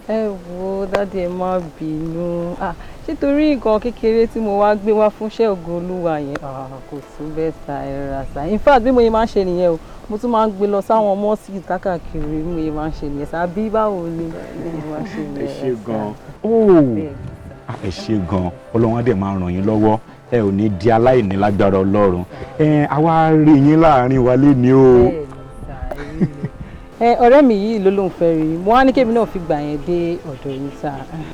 Ẹ wo, Daddy, ẹ má bínú. Ah, ṣé torí nǹkan kékeré tí mo wá gbé wá fún iṣẹ́ ògo Olúwa yẹn? Ah, kò tún bẹ́ẹ̀ sà, ẹ rà sà. In fact, bí mo yẹ máa ń ṣe nìyẹn o, mo tún máa ń gbé lọ sáwọn mosque káàkiri. Bí mo yẹ máa ń ṣe nìyẹn sà, bí báwo ni bí mo máa ń ṣe Ẹ nìyẹn. ṣe gan-an. Oh, ah, ẹ ṣe gan-an. Ọlọ́run á dẹ̀ máa ràn yín lọ́wọ́. Ẹ ò ní di aláìní lágbára Ọlọ́run. Ẹ àwa rí yín láàrin wa léni o. Ẹ ọ̀rẹ́ mi yìí ló lóun fẹ́ rí, mo wá ní kébì náà fi gbà yẹn dé ọ̀dọ̀ yín sà.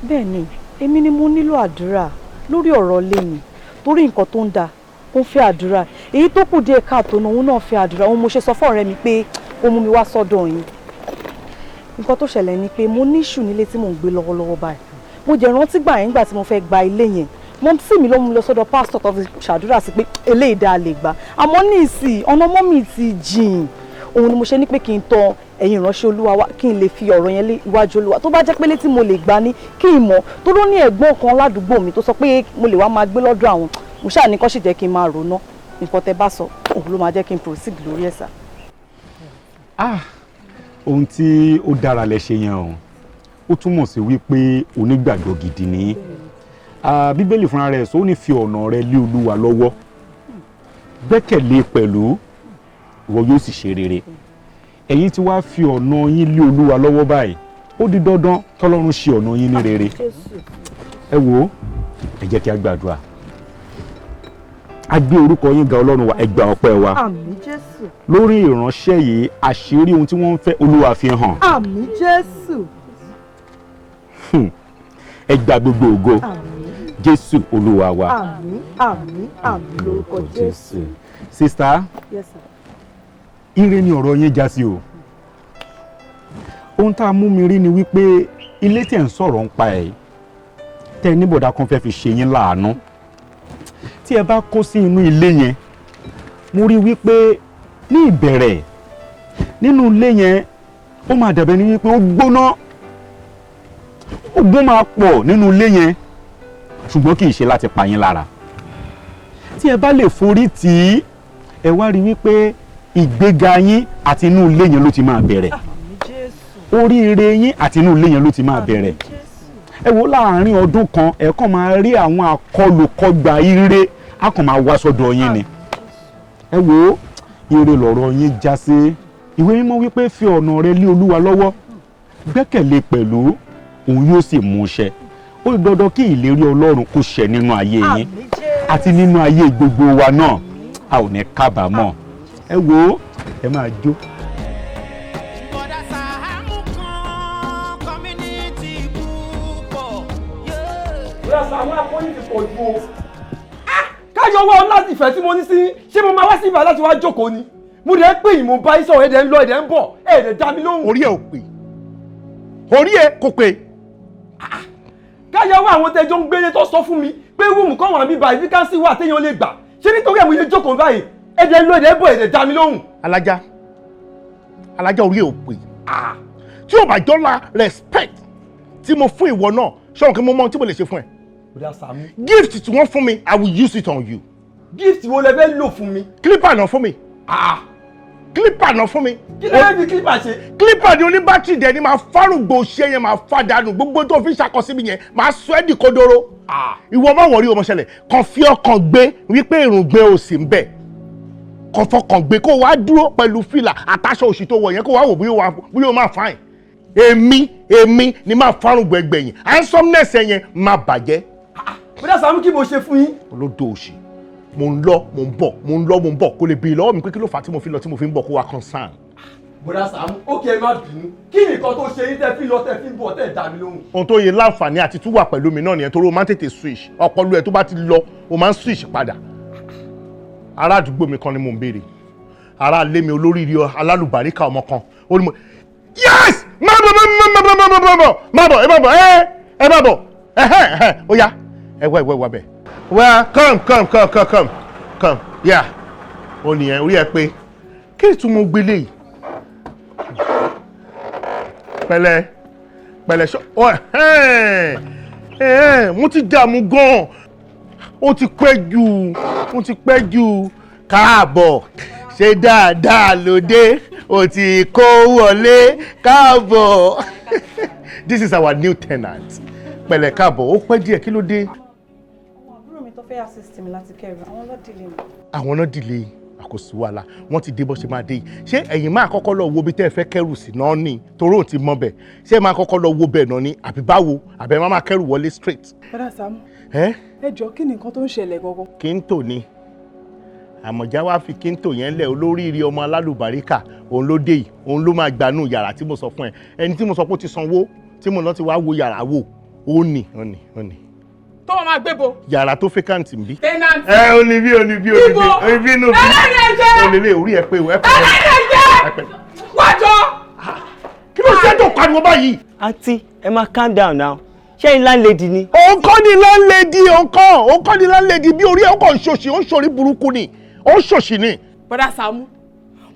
Bẹ́ẹ̀ ni, èmi ni mo nílò àdúrà lórí ọ̀rọ̀ ilé mi, torí nǹkan tó ń da ó ń fẹ́ àdúrà, èyí tó kù díẹ̀ káàtó náà, òun náà fẹ́ àdúrà. Òun mo ṣe sọ fún ọ̀rẹ́ mi pé ó mú mi wá sọ́dọ̀ yín. Nǹkan tó ṣẹlẹ̀ ni pé mo ní issue nílé tí mò ń gbé lọ́wọ́lọ́wọ́ báyìí. Mo jẹ́ rántí gbà yẹn, nígbà tí mo fẹ́ gba ilé yẹn, mumsy mi ló mú mi lọ sọ́dọ̀ pásítọ̀ tó fi ṣàdúrà sí pé eléyìí dáa lè gbà. Àmọ́ ní ìsìn, ọ̀nà mummy ti jìn. Òun ni mo ṣe ní pé kí n tọ ẹ̀yin ìránṣẹ́ Olúwa wá, kí n lè fi ọ̀rọ̀ yẹn lé iwájú Olúwa. Tó bá jẹ́ pé létí mo lè gbà ní kí n mọ̀ tó ló ní ẹ̀gbọ́n kan ládùúgbò mi tó sọ pé mo lè wá máa gbé lọ́dọ̀ àwọn. Mo ṣáà ní kó sì jẹ́ kí n máa rò ná. Nǹkan tẹ́ bá sọ, òun ló máa jẹ́ kí n proceed lórí ẹ̀ sà. Ah, ohun tí ó dára lẹ ṣe yẹn o. Ó túmọ̀ sí wípé onígbàgbọ́ gidi ni. Ah, Bíbélì fúnra rẹ̀ sọ, ó ní fi ọ̀nà rẹ lé Olúwa lọ́wọ́, gbẹ́kẹ̀lé pẹ̀lú, ìwọ yóò sì ṣe rere. Ẹ̀yin tí wàá fi ọ̀nà yín lé Olúwa lọ́wọ́ báyìí, ó di dandan k'Ọlọ́run ṣe ọ̀nà yín ní rere. Ẹ wo, ẹ jẹ́ kí a gbàdúrà. A gbé orúkọ yín ga, Ọlọ́run wa, ẹ gba ọpẹ́ wa. Àmín, Jésù. Lórí ìránṣẹ́ yìí, àṣírí ohun tí wọ́n ń fẹ́, Olúwa fi hàn. Àmín, Jésù. Ẹ gba gbogbo ògo, Jésù Olúwa wa. Àmín, àmín, àmín lórúkọ Jésù. Sister, Yes, sir. ire ni ọ̀rọ̀ yín já sí o. Ohun tá a mú mi rí ni wípé ilé tí ẹ̀ ń sọ̀rọ̀ ń pa ẹ̀, tẹ́ ẹ níbọ̀dá kan fẹ́ fi ṣe yín láàánú, tí ẹ bá kó sí inú ilé yẹn, mo rí wípé ní ìbẹ̀rẹ̀ Nínú ilé yẹn, ó máa dàbẹ̀ ní wípé ó gbóná, ogun máa pọ̀ nínú ilé yẹn, ṣùgbọ́n kì í ṣe láti pa yín lára. Tí ẹ bá lè forí tì í, ẹ wá rí wípé ìgbéga yín àti inú ilé yẹn ló ti máa bẹ̀rẹ̀, oríire yín àti inú ilé yẹn ló ti máa bẹ̀rẹ̀. Ẹ wo, láàárín ọdún kan, ẹ kàn máa rí àwọn àkọlùkọgbà ire, á kàn máa wá sọ́dọ̀ yín ni. Ẹ wo, ire lọ̀rọ̀ yín já sí. Ìwé Mímọ́ wípé fi ọ̀nà rẹ lé Olúwa lọ́wọ́, gbẹ́kẹ̀lé pẹ̀lú, òun yóò sì mú ṣẹ. Ó dandan kí ìlérí Ọlọ́run kó ṣẹ nínú ayé yín àti nínú ayé gbogbo wa náà. A ò ní kábàámọ̀. Ẹ wo, ẹ máa jó. Àwọn akọni ti pọ̀ ju o. Káyọ̀ wá láti ìfẹ́ tí mo ní sí, ṣé mo máa wá sí ibà láti wá jókòó ni? Mo dẹ̀ ń pè yín, mo bá yín sọ̀rọ̀, ẹ̀dẹ̀ ń lọ, ẹ̀dẹ̀ ń bọ̀, ẹ̀dẹ̀ dá mi lóhùn. Orí ẹ̀ ò pè, orí ẹ̀ kò pè. Káyọ̀ wá àwọn tẹ́jọ́ ń gbélé tó sọ fún mi pé rúùmù kan wà bíbá ìfíkásí wà téèyàn lè gbà. Ṣé nítorí ẹ̀ mo yẹ jókòó báyìí? Ẹ̀dẹ̀ ń lọ, ẹ̀dẹ̀ ń bọ̀, ẹ̀dẹ̀ dá mi lóhùn. Alájà, alájà, orí ẹ̀ ò pè. Tí ò bá jọ́la respect tí mo fún ìwọ náà, ṣọ́run kí mo mọ ohun tí mo lè ṣe fún ẹ. Gift tí wọ́n fún mi, I will use it on you. Gift wo lẹ fẹ́ lò fún mi? Clipper náà fún mi. Clipper náà fún mi. Kí ló fẹ́ fi clipper ṣe? Clipper ni oníbátìrì dẹ̀ ni, máa fárùgbò ṣe yẹn, máa fa dànù gbogbo tó fi ṣàkọsí mi yẹn, máa sọ ẹ́ di kodoro. Ìwọ má wọrí, ọmọ ṣẹlẹ̀ kàn fi ọkàn gbé wípé èròǹgbẹ ò sí ń bẹ̀. Kàn fọkàn gbé kó wá dúró pẹ̀lú fìlà àtàṣọ òṣì tó wọ̀ yẹn, kó wá wò bóyá o máa fine. Èmi ni máa fárùngbò ẹgbẹ̀yìn, handsomeness ẹ yẹn máa bàjẹ́. Bọ́dà Sàámú, kí mo ṣe fún yín? Olódò òṣì, mo ń lọ, mo ń bọ̀, mo ń lọ, mo ń bọ̀, kó lè béèrè lọ́wọ́ mi pé kí ló fà á tí mo fi lọ, tí mo fi ń bọ̀, kó wá concern. Bọ́dà Sàámú, ó kí ẹ má bínú, kí nìkan tó ṣe yín tẹ́ fi lọ, tẹ́ fi ń bọ̀, tẹ́ dá mi lóhùn? Ohun tó yẹ láǹfààní àti tún wà pẹ̀lú mi náà nìyẹn, torí o máa ń tètè switch ọpọlọ ẹ, tó bá ti lọ, o máa ń switch padà. Ará àdúgbò mi kan ni mò ń béèrè, ará ilé mi, olóríire alálùbáríkà ọmọ kan, ó ní mo yes, má bọ̀, má bọ̀, má bọ̀, má bọ̀, má bọ̀, ẹ má bọ̀, ẹ má bọ̀, ẹ ó yá, ẹ wá, ẹ wá, ẹ wá bẹ̀. Well, come, come, come, come, come, come, yeah, ó nìyẹn. Orí ẹ pé kí ni tún mo gbélé yìí? Pẹ̀lẹ́ pẹ̀lẹ́, ṣọ ọ ẹ, mo ti dààmú gan-an, ó ti pẹ́ jù, ó ti pẹ́ jù. Káàbọ̀, ṣe dáadáa lóde, ó ti kó wọlé, káàbọ̀. This is our new tenant. Pẹ̀lẹ́, káàbọ̀. Ó pẹ́ díẹ̀, kí ló dé? Àbúrò mi tó fẹ́ assist mi láti kẹrù, àwọn ló dìlé mi. Àwọn náà dìlé, àkóso wàhálà wọ́n ti dé bó ṣe máa dé yìí. Ṣé ẹ̀yin máa kọ́kọ́ lọ wo ibi tẹ́ ẹ fẹ́ kẹ́rù sí náà ní torí òun ti mọ bẹ̀? Ṣé ẹ máa kọ́kọ́ lọ wo bẹ̀ náà ní, àbí báwo? Àbẹ̀ máa máa kẹ́rù wọlé straight? Bọ́dà Sàámú, ẹ́ ẹ jọ, kí ni nǹkan tó ń ṣẹlẹ̀ gangan? Kíntò ni àmọ̀já wá fi kíntò yẹn lẹ̀. Olóríire ọmọ alálùbáríkà, òun ló dé yìí, òun ló máa gbanú yàrá tí mo sọ fún ẹ. Ẹni tí mo sọ pé ó ti sanwó, tí mo lọ ti wá wo yàrá wò, ó ní, ó ní, ó ní. Tó wọn máa gbé bo. Yàrá tó vacant ń bí. Tenant. Ẹ ó ní bí, ó ní bí, ó ní bí, ó ní bí inú bí. Ẹlẹ́rìí ẹ̀jẹ̀. Ó lè lé orí ẹ pé o ẹ pẹ̀lẹ́. Ẹlẹ́rìí ẹ̀jẹ̀. Wájọ. Kí ló ṣe tó pariwo báyìí? Aunty, ẹ máa calm down now. Ṣé ẹ̀yin landlady ni? Òun kọ́ ni landlady, òun kọ́ ni landlady bí. Orí ẹ̀ ó kàn ń ṣòṣì, ó ń ṣòrí burúkú ni, ó ń ṣòṣì ni. Bọ́dà Sàámú,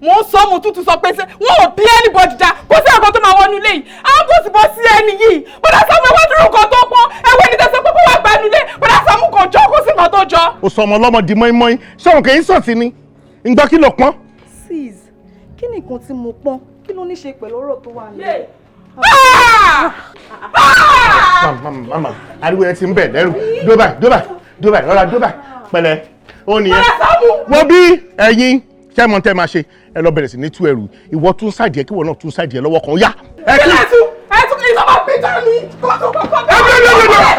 mo ń sọ, mo tútù sọ pé ṣé wọn ò bí anybody dá, kó sí ẹ̀kọ́ tó máa wọnú ilé yìí, àwọn kò sì bọ́ sí ẹni yìí. Bọ́dà Sàámú, ẹwà dúró nǹkan tó pọ́n, ẹwà ẹni tẹ́sán pé kó wá gba ẹnu ilé. Bọ́dà Sàámú, kò jọ, kó sí nǹkan tó jọ. Ó sọ ọmọ ọlọ́mọ di mọ́ínmọ́ín. Ṣé òun kì í sọ̀tì ni ń gbọ́? Kí ló pọ́n? Sis, kí ni nǹkan tí mo pọ́n? Kí ló ní ṣe pẹ̀lú ọ̀rọ̀ tó wà nílẹ̀? Mama, mama, ariwo yẹn ti ń bẹ̀ lẹ́rù. Dó báyìí, dó báyìí, dó báyìí, rọra dó báyìí. Pẹ̀lẹ́, ó nìyẹn. Wọ́n bí ẹ̀yin ṣé mọ̀ tẹ́ máa ṣe, ẹ lọ bẹ̀rẹ̀ sí ní tú ẹrù. Ìwọ tún side ẹ, kí ìwọ náà tún side ẹ lọ́wọ́ kan, ó yá. Ẹ kí ẹ tún ẹ tún kí ìsọmọ bí tán ni kó tó kọ́kọ́ bẹ́ẹ̀.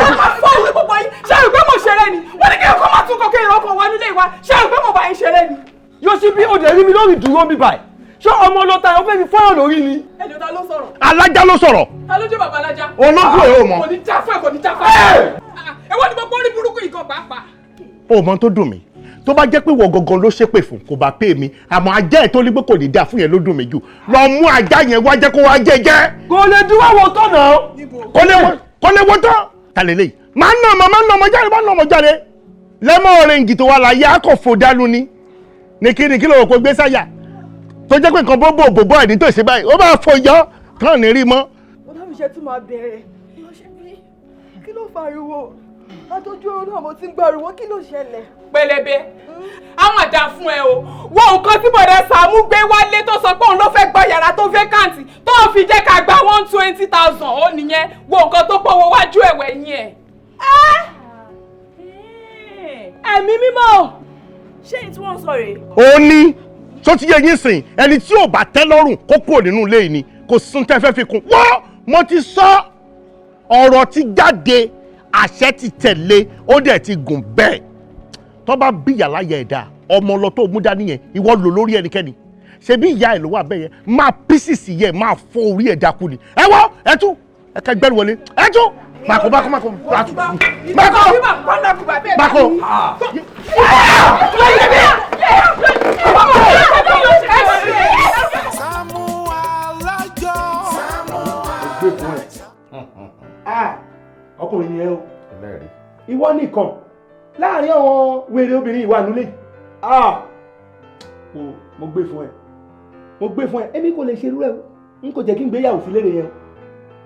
Ẹ máa fọ́ òwe gbogbo yín. Ṣé ẹ rò pé mo ṣeré ni? Wọ́n ní kí ẹ̀kọ́ máa tún kọ́ kí ìrọ́kọ̀ wá nílé wa. Ṣé ẹ rò pé mo bá yín ṣeré ni? Yóò ṣí bí o dẹ̀ rí mi lórí ìdúró mi báyìí. Ṣé ọmọ ọlọ́ta ẹ̀ ó fẹ́ fi fọ́yàn lórí ni? Ẹjọ́, ta ló sọ̀rọ̀? Alájá ló sọ̀rọ̀. Ta ló jẹ́ bàbá alájá? Ológun ẹ̀ ò mọ̀. Kò ní já fún ẹ, kò ní já fún ẹ. Èwo ni gbogbo orí burúkú yìí gan pàápàá? Ó mọ tó dùn mí, tó bá jẹ́ pé wọ́n gangan ló ṣépè fún, kò bá pè mí, àmọ́ ajá ẹ̀ tó ní pé kò ní dáa fún yẹn ló dùn mí jù. Lọ mú ajá yẹn wá, jẹ́ kó wá jẹ́ jẹ́. Kò lè dúró wọ tọ̀nà. Kò lè wọ tán. Ta lè léyìí? Máa ń nà ọmọ, máa ń nà ọmọ jáde, máa ń nà ọmọ jáde. Lẹ́mọ̀ orange tó wà láyé akọ̀fò dánú ni ní kí ni, kí ló rò pé gbé sáyà? Tó jẹ́ pé nǹkan bó bò bò ẹ̀ ní tòsí báyìí, ó bá fọ yọ tán ní rí mọ́. Bọ́dá mi ṣe tún máa bẹ̀rẹ̀. Lọ ṣe bí kí ló fariwo? Àtọ́jú oorun náà mo ti ń gbariwo, kí ló ṣẹlẹ̀? Pẹlẹbẹ, àwọn àdá fún ẹ o. Wo nǹkan tí bọ̀dá Sàámú gbé wálé tó sọ pé òun ló fẹ́ gba yàrá tó vacant tó fi jẹ́ ká gba 120,000 ó nìyẹn. Wo nǹkan tó pọ̀wọ́ wájú ẹ̀wẹ̀ yín ẹ̀. Ẹ̀mí mímọ́ ṣé èyí tí wọ́n ń sọ rèé? Ó ní tó ti yẹ yín sìn, ẹni tí ò bá tẹ́ lọ́rùn kó kúrò nínú ilé yìí ni, kò sún tẹ́ fẹ́ fi kún. Wọ́n mo ti sọ ọ̀rọ̀ ti jáde, àṣẹ ti tẹ̀lé, ó dẹ̀ ti gùn bẹ́ẹ̀. Tó bá bí yàrá yẹ ẹ̀dá ọmọ lọ tó mú dání yẹn, ìwọ lò lórí ẹnikẹ́ni. Ṣebí ìyá ẹ̀ ló wà bẹ́ẹ̀ yẹn, máa písìsì yẹ, máa fọ́ orí ẹ̀ dákú ni. Ẹ wọ́ ẹ tú ẹ kẹ gbẹ́rù wọlé ẹ tú mako mako mako mako mako. Sàámú Alájọ. Ọkùnrin ni ẹ o, ìwọ nìkan láàrin àwọn wèrè obìnrin ìwà nulẹ̀. Mo gbé fún ẹ, mo gbé fún ẹ, èmi kò lè ṣe irú ẹ o, n kò jẹ́ kí n gbéyàwó sílé rẹ yẹn o.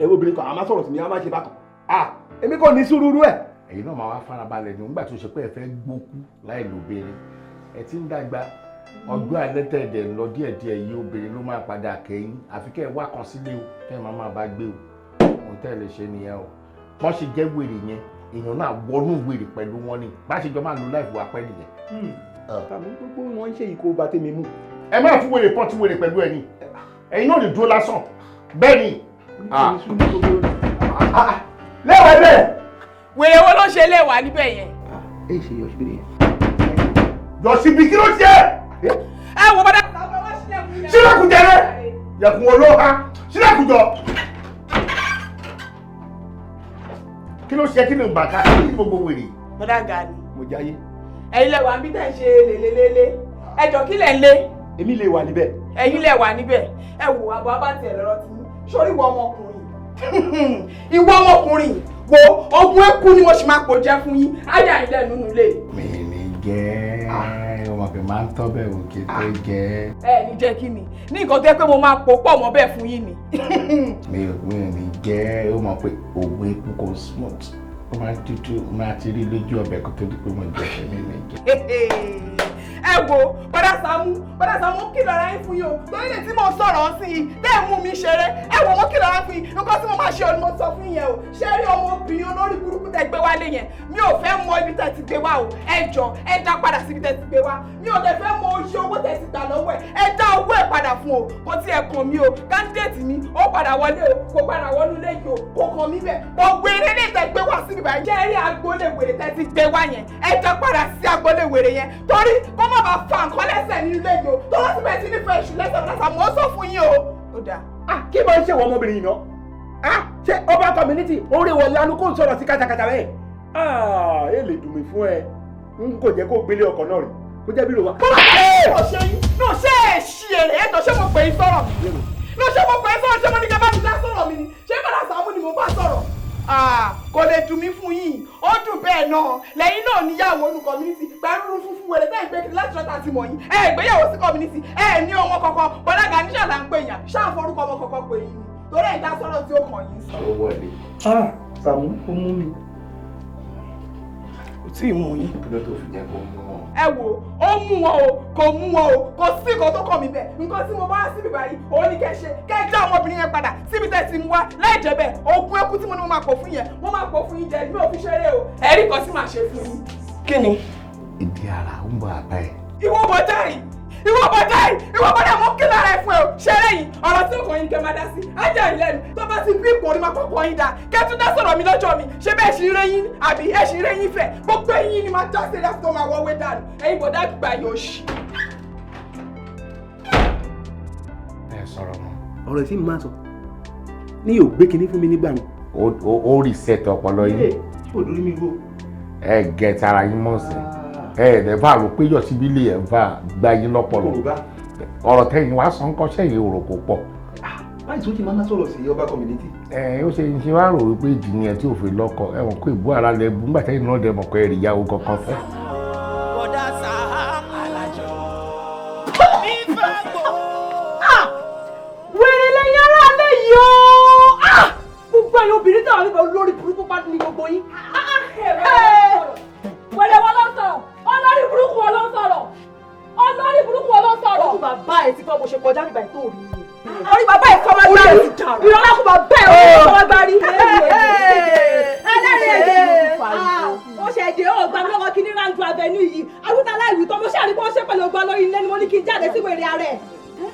Ẹ obìnrin kan a máa sọ̀rọ̀ sí mi, a máa ṣe bákan. Èmi kò ní sùúrù ẹ. Ẹ̀yin náà máa wá farabalẹ̀ ní nígbà tó ṣe pé ẹ fẹ́ gbókú láì lóbìnrin, ẹ ti ń dàgbà, ọjọ́ alẹ́ tẹ̀dẹ̀ ń lọ díẹ̀díẹ̀ yìí, obìnrin ló máa padà kẹ́yìn. Àfi kẹ́ ẹ wá kan sílé o, kẹ́ ẹ máa máa bá gbé o. Ohun tẹ́ ẹ lè ṣe nìyẹn o. Wọ́n ṣe jẹ́ wèrè yẹn, èèyàn náà wọnú wèrè pẹ̀lú wọn ni, bá ṣe jọ máa lo láìfò apẹ́ nìyẹn. Tàbí gbogbo wọn ń ṣe ìkó bá tèmi mú. Ẹ má fún wèrè pọ́ntì wèrè pẹ̀lú ẹ̀yin, ẹ̀yin náà lè dúró lásán bẹ́ẹ̀ ni. Lẹ́wọ̀n bẹ́ẹ̀. Wèrè wo ló ṣe léwà níbẹ̀ yẹn? Ẹ ṣe Yọ̀síbí yẹn. Yọ̀síbí kí ló ṣe? Ẹ wo bọ́dá. Sílẹ̀kùn jẹrẹ, yẹ̀kùn olóha, sílẹ̀kùn jọ. Kí ló ṣe, kí ló bà ká, kí gbogbo wèrè? Bọ́dá Gani. Mo jáyé. Ẹ̀yin lẹ wà níbi tẹ̀ ń ṣe lélelélé. Ẹ jọ kí lẹ̀ ń lé? Èmi lè wà níbẹ̀. Ẹ̀yin lẹ wà níbẹ̀. Ẹ wò àbọ̀ abá tiẹ̀ lọ́rọ́ ti yín. Sórí ìwọ ọmọkùnrin. Ìwọ ọmọkùnrin wo ogun eku ni mo sì máa pò jẹ fún yín. Áyà ilẹ̀ nínú ilé. Mi ní jẹ́ ọmọ kì máa ń tọ́ bẹ́ẹ̀ wò kí tó jẹ́. Ẹ ní jẹ́ kí ni? Ní nǹkan tó yẹ pé mo máa pò pọ̀ mọ́ bẹ́ẹ̀ fún yín ni. Mi ò ní jẹ́ ó mọ̀ pé ogun eku kò smooth. Ó máa dúdú, máa ti rí lójú ọbẹ̀ kó tó di pé mo jẹ mi ní jẹ. Ẹ wo bọ́dá Sàámú, bọ́dá Sàámú kìlọ̀ ara yín fún yín o, torí lè tí mo sọ̀rọ̀ sí i tẹ́ ẹ̀ mú mi ṣeré. Ẹ wo mo kìlọ̀ ara fún yín, nǹkan tí mo máa ṣe ni mo sọ fún yín o. Ṣé rí ọmọbìnrin olórí burúkú tẹ́ gbé wálé yẹn, mi ò fẹ́ mọ ibi tẹ́ ti gbé wá o. Ẹ jọ ẹ dá padà síbi tẹ́ ti gbé wá. Mi ò dẹ̀ fẹ́ mọ oye owó tẹ́ ti gbà lọ́wọ́ ẹ̀, ẹ dá owó ẹ̀ padà fún o. Kò tiẹ̀ kàn mí o, kándídéètì mi ó padà wọlé o, kò padà wọnú lẹ́yìn o, kò kàn mí bẹ́ẹ̀. Gbogbo eré lè tẹ́ gbé wá síbi báyìí. Ṣé rí agboolé wèrè tẹ́ ti gbé wá yẹn, ẹ dá padà sí agboolé wèrè yẹn, torí kó má bàa fa nǹkan lẹ́sẹ̀ nínú ilé yìí o. Tó lọ́sí bẹ́ẹ̀ tí nífẹ̀ẹ́ èṣù lẹ́sẹ̀ lọ́sà mọ́ sọ fún yín o. Ó dáa. Kí máa ń ṣèwọ ọmọbìnrin yìí ná? Ṣé ọba community orí wọlé anú kò ń sọ̀rọ̀ sí kàtàkàtà bẹ́ẹ̀? Ẹ lè dùn mí fún ẹ, n kò jẹ́ kó gbélé ọkọ̀ náà rí, kó jẹ́ bí ló wà. Kó ṣe yín náà ṣe é ṣí èrè ẹ̀jọ̀, ṣé mo pè é sọ̀rọ̀? Náà ṣé mo pè é sọ̀rọ̀? Ṣé mo ní kí ẹ bá mi dá sọ̀rọ̀ mi ni? Ṣé bàdà Sàámú ni mo bá sọ̀rọ̀? Kò lè dùn mí fún yín, ó dùn bẹ́ẹ̀ náà. Lẹ́yìn náà níyàwó nu community pẹ̀lú funfun wèrè tẹ́ ìgbé kiri láti ṣọ́ta ti mọ̀ yín. Ẹ ìgbéyàwó sí community, ẹ ní ọmọ kankan. Bọ́dá Gani ṣàlà ń pè yàn, ṣáà forúkọ ọmọ kankan pè yín ni, torí ẹ̀ dá sọ̀rọ̀ tí ó kàn yín sọ. Ó wọlé. Sàámú ó mú mi. Kò tí ì mú yín. Kí ló tó fi jẹ́ kó mú wọn? Ẹ wò ó mú wọn o, kò mú wọn o, kò sí nǹkan tó kàn mí bẹ́ẹ̀. Nǹkan tí mo bá wá síbi báyìí òun ni kẹ́ ṣe, kẹ́ ẹ dá ọmọbìnrin yẹn padà síbi tẹ́ ti mú wá. Láì jẹ́ bẹ́ẹ̀, ogun eku tí mo ní mo máa pọ̀ fún yẹn, mo máa pọ̀ fún yín jẹ, mi ò fi ṣeré o. Ẹ̀rí kan sì máa ṣe fún yín. Kí ni? Ìdí ara ń bọ̀ àbá ẹ̀. Ìwọ bọ̀dá yìí, ìwọ bọ̀dá yìí, ìwọ bọ̀dá mo kí lára ẹ fún ẹ o. Ṣeré yìí, ọ̀rọ̀ tí òkò yín kẹ́ máa dá sí, ájà yìí lẹ́nu. Tó bá ti bí ìkòrí máa kọ́kọ́ yín dá. Kẹ́ tún dá sọ̀rọ̀ mi lọ́jọ́ mi, ṣé bẹ́ẹ̀ ṣì ń rẹ́ yín àbí ẹ̀ ṣì ń rẹ́ yín fẹ̀? Gbogbo eyín ni máa já sí ẹ̀dá tó máa wọ́wé dànù. Ẹ̀yin bọ̀dá gbà yóò ṣì. Ẹ sọ̀rọ̀ mọ́. Ọ̀rọ̀ tí mi máa sọ ní yóò gbé kinní fún mi nígbà mi. Ó reset ọpọlọ yín. Ó dúró mi wò. Ẹ gẹ̀ tara yín mọ̀ sí. Ẹ ẹ̀ bá rò pé Yọ̀síbí lè ẹ̀ bá gba yín lọ́pọlọ. Ọ̀rọ̀ tẹ̀yìn wá sọ ń kọ́ sẹ́yìn òrò kò pọ̀. Báyìí tó ti máa sọ̀rọ̀ sí ọba community. Ẹ ó ṣe ń ṣe wá rò wípé ìdí nìyẹn tí ò fi lọ́kọ ẹ mọ̀ pé ìbú ara lẹ bú nígbà tẹ́yìn náà dẹ mọ̀ pé ẹ̀rì ìyàwó kankan fẹ́. Bọ́dá Sàámú Alájọ. Nífàgbọ́. yín. Wẹ̀rẹ̀ wọn ló ń sọ̀rọ̀, olórí burúkú wọn ló ń sọ̀rọ̀, olórí burúkú wọn ló ń sọ̀rọ̀. Ojú bàbá ẹ̀ ti gbọ́ bó ṣe kọjá nígbà tó rí i. Orí bàbá ẹ̀ fọwọ́ gbárí, ìrọ̀lá kò bàbá ẹ̀ fọwọ́ gbárí. Ẹlẹ́rìí èdè, ó ṣe èdè ó gbà mí lọ́wọ́ kí ní Ráńdù Avenue yìí. Awúta láìwí tán, mo ṣàrí bó ṣe pẹ̀lú ọgbà lórí ilé ni mo ní kí n jáde sí wèrè ara ẹ̀.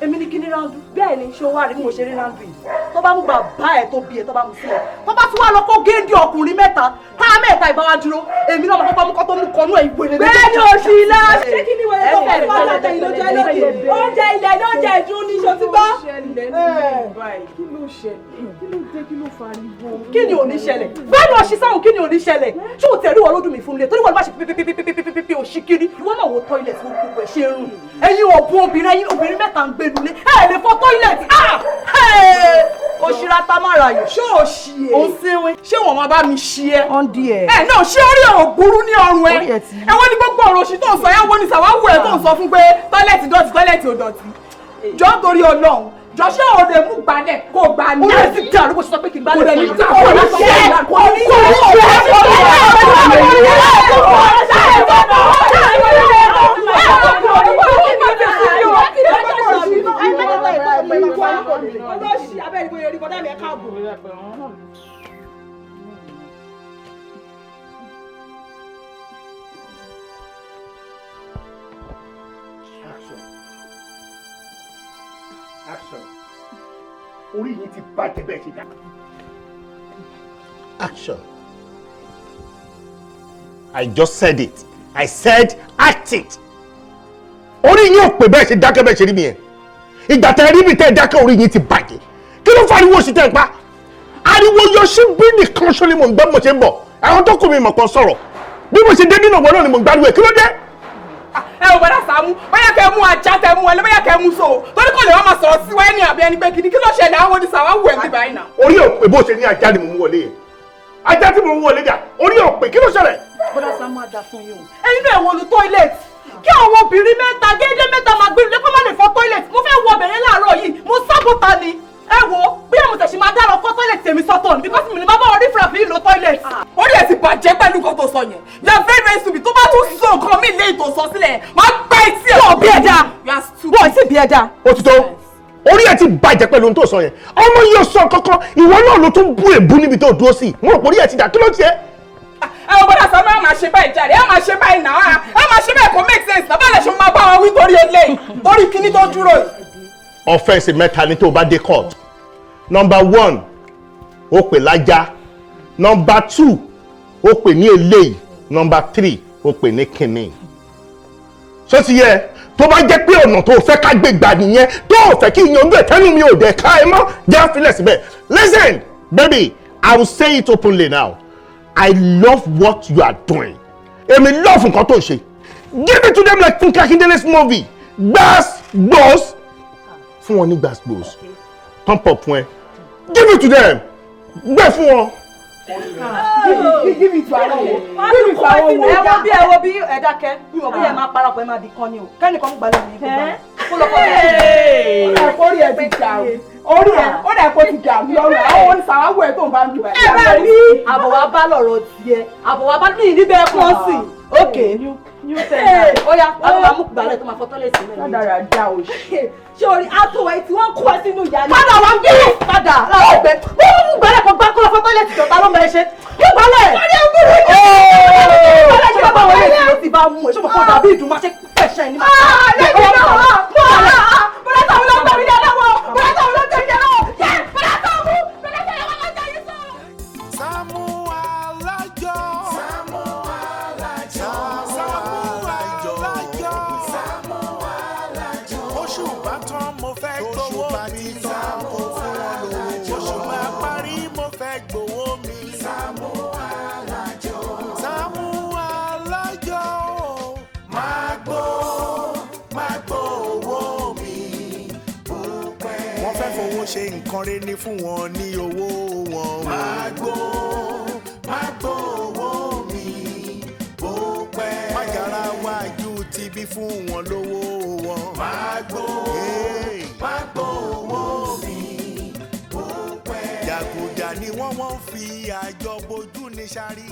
Èmi ní kí ní Ráńdù. Bẹ́ẹ̀ ni ṣé o wá rí bí mo ṣe rí Ráńdù yìí. Tó bá mú bàbá ẹ̀ tó bí ẹ̀ tó bá mú sílẹ̀. Tó bá tún wá lọ kó géńdé ọkùnrin mẹ́ta, tá mẹ́ta ìbá wa dúró. Èmi náà máa kọ́kọ́ mú kọ́ tó mú kọ́nú ẹ̀ ìwé rẹ̀. Bẹ́ẹ̀ ni òṣì lọ, ṣé kí ni wèrè tó fẹ́ wá látẹ̀yìn lójú ẹ lókè? Oúnjẹ ilẹ̀ ní oúnjẹ ìdún ní ṣo ti gbọ́. Kí ló ṣẹlẹ̀? Kí ló dé? Kí ló fariwo? Kí ni ò ní ṣẹlẹ̀? Bẹ́ẹ̀ ni òṣì sáhùn kí ni ò ní ṣẹlẹ̀? Ṣé o tẹ̀rí wọ lódùn mi fún mi lé? Torí wọ́n ló bá ṣe pípípípípípí òṣì kiri. Ìwọ náà wo tọ́ílẹ̀tì gbogbo ẹ̀ ṣe ń rùn. Ẹ̀yin ọ̀bùn obìnrin, ẹ̀yin obìnrin mẹ́ta ń gbénu lé. Ẹ lè fọ tọ́ílẹ̀tì. Òṣìra ta má ra yò. Ṣé o ṣì é? Ó ń sínwín. Ṣé wọ́n máa bá mi ṣí ẹ? Ó ń di ẹ̀. Ẹ náà ṣé orí ọ̀rọ̀ burú ní ọrùn ẹ? Ẹ wọ́n ní gbogbo ọ̀rọ̀ òṣì tó ń sọ ẹ wọ́n ní sàwáwù ẹ tó ń sọ fún pé tọ́ílẹ̀tì dọ̀tí tọ́ílẹ̀tì ò dọ̀tí. Jọ́ torí Ọlọ́run, jọ ṣé o lè mú gbalẹ̀ kó gbà ní. Orí ẹ̀ ti dàrú bó ṣe sọ pé kí n gbálẹ̀. Kò lè ní dà kò ní ṣe kò ní ṣe. Action. Action. Orí yìí ti bàjẹ́ bẹ́ẹ̀ ṣe dá. Action. I just said it. I said act it. Orí yín ò pè bẹ́ẹ̀ ṣe dákẹ́ bẹ́ẹ̀ ṣe rí mi yẹn. Ìgbà tẹ́ rí mi tẹ́ dákẹ́ orí yín ti bàjẹ́. Kí ló fariwo sí tẹ́ ń pa? Ariwo yọṣí bí nìkan ṣo ni mò ń gbọ́ mo ṣe ń bọ̀. Àwọn tó kù mi mọ̀ kan sọ̀rọ̀. Bí mo ṣe dé nínú ọ̀gbọ́n náà ni mò ń gbádùn ẹ̀. Kí ló dé? Ẹ ò bọ́dà Sàámú, bóyá kẹ́ mú ajá tẹ mú ẹ bóyá kẹ́ mú so torí kò lè wá máa sọ̀rọ̀ sí wa ẹni àbí ẹni pé kìíní kí ló ṣẹlẹ̀ àwọn oníṣàwá wù ẹ̀ ń bíbá yìí náà. Orí ò pé bó ṣe ní ajá ni mò ń wọlé yẹn. Ajá tí mò ń wọlé dà, orí ò pé kí ló ṣẹlẹ̀? Bọ́dà Sàámú àdá fún yín o. Ẹ̀yin náà wo lu tọ́ílẹ̀tì. Kí àwọn obìnrin mẹ́ta gédé mẹ́ta máa gbé ilé kó má lè fọ tọ́ílẹ̀tì. Mo fẹ́ wọ obìnrin láàárọ̀ yìí, mo sábòta ni. Ẹ wo bí àwọn tẹ̀sí máa dára ọkọ tọ́ílẹ̀tì tèmi sọ́tọ̀ ni because mi ni máa bá wọn rí fúra fi lo tọ́ílẹ̀tì. Orí ẹ̀ ti bàjẹ́ pẹ̀lú nǹkan tó sọ yẹn. You are very very stupid. Tó bá tún sọ nǹkan mi léyìí tó sọ sílẹ̀, máa gbá etí ẹ̀. Wọ́n bí ẹ dáa. Wọ́n sì bí ẹ dáa. Ó ti tó. Orí ẹ̀ ti bàjẹ́ pẹ̀lú ohun tó sọ yẹn. Ọmọ yìí ò sọ kankan, ìwọ náà ló tún bú èbú níbi tó dúró sí. Mo rò pé orí ẹ̀ ti dà, kí ló tiẹ̀? Ẹ ò bọ́dà Sàámú, ẹ máa ṣe báyìí jáde, ẹ máa ṣe báyìí náà, ẹ máa ṣe báyìí kò make sense. Bàbá rẹ̀ ṣe máa bá wọn wí torí eléyìí, torí kíní tó dúró yìí. Offense mẹ́ta ni tó bá dé court. Number 1, ó pè lájá. Number 2, ó pè ní eléyìí. Number 3, ó pè ní kínní. Ṣó ti yẹ? Tó bá jẹ́ pé ọ̀nà tó fẹ́ ká gbé gbà nìyẹn, tó ò fẹ́ kí yanjú ẹ̀ tẹ́nu mi ò dẹ̀ ká ẹ mọ́, jẹ́ àfilẹ̀ síbẹ̀. Listen, baby, I will say it openly now. I love what you are doing. Èmi love nǹkan tó ń ṣe. Give it to them like Funke Akindele's movie. Gbas gbos. Fún wọn ní gbas gbos. Pump up fún ẹ. Give it to them. Gbẹ fún wọn. Give it to àwọn wo. Give it to àwọn wo. Ẹ wo bí ẹ dákẹ́. Mi ò bóyá ẹ máa parapọ̀ ẹ máa di kan ni o. Kẹ́nìkan ń gbalẹ̀ mi kó gbà. Kó lọ kọ́ ẹ. Ó dà kó rí ẹ ti jà o. Orí ẹ ó dà kó ti jà mí lọ́rùn. Àwọn oníṣàwáwò ẹ tó ń bá ń dùn ẹ. Ẹ bá rí. Àbọ̀ wa bá lọ̀rọ̀ tiẹ̀. Àbọ̀ wa bá ní ìníbẹ̀ kọ́ sí. Okay. Ó yá, àwọn máa mú gbàlẹ̀ tó máa fọ tọ́lẹ̀tì mẹ́rin. Ládàra dá o ṣe. Ṣé orí àtọwọ̀ ẹ̀ tí wọ́n kó ẹ sínú ìyá ni? Padà wá ń bí! Padà láwọn ẹgbẹ́. Wọ́n mú gbàlẹ̀ kan gbá kó lọ fọ tọ́lẹ̀tì jọ̀ta ló mọ ẹ ṣe. Mú gbàlẹ̀! Sọ́rí ẹ̀ burú ni! Gbàlẹ̀ ṣe bá wọlé tí ló ti bá mú ẹ. Ṣé mo kọ́ dàbí ìdùn máa ṣe pẹ̀ṣẹ̀ ní máa. Lẹ́yìn náà, bọ́lá táwọn ló ń tẹ̀mí lọ́wọ́! Bọ́lá táwọn ló ń tẹ̀mí lọ́wọ́! Yẹ́ bọ́lá táwọn mú! Bọ́lá táwọn ló ń tẹ̀mí lọ́wọ́! Sàámú Alájọ. Sàámú Alájọ. Sàámú Alájọ. Sàámú Alájọ. Oṣù bá tán mo fẹ́ gbowó mi. Sàámú Alájọ. Oṣù bá parí mo fẹ́ gbowó mi. Sàámú Alájọ. Sàámú Alájọ. Máa gbó owó mi. Wọ́n fẹ́ fowó ṣe nǹkan rẹ̀ ní fún wọn ní owó wọn. Máa gbó owó mi bó pẹ́. Májàra wájú ti bí fún wọn lówó wọn. Máa gbó owó mi bó pẹ́. Jàgùjà ni wọ́n ń fi àjọ bojú ní sáré.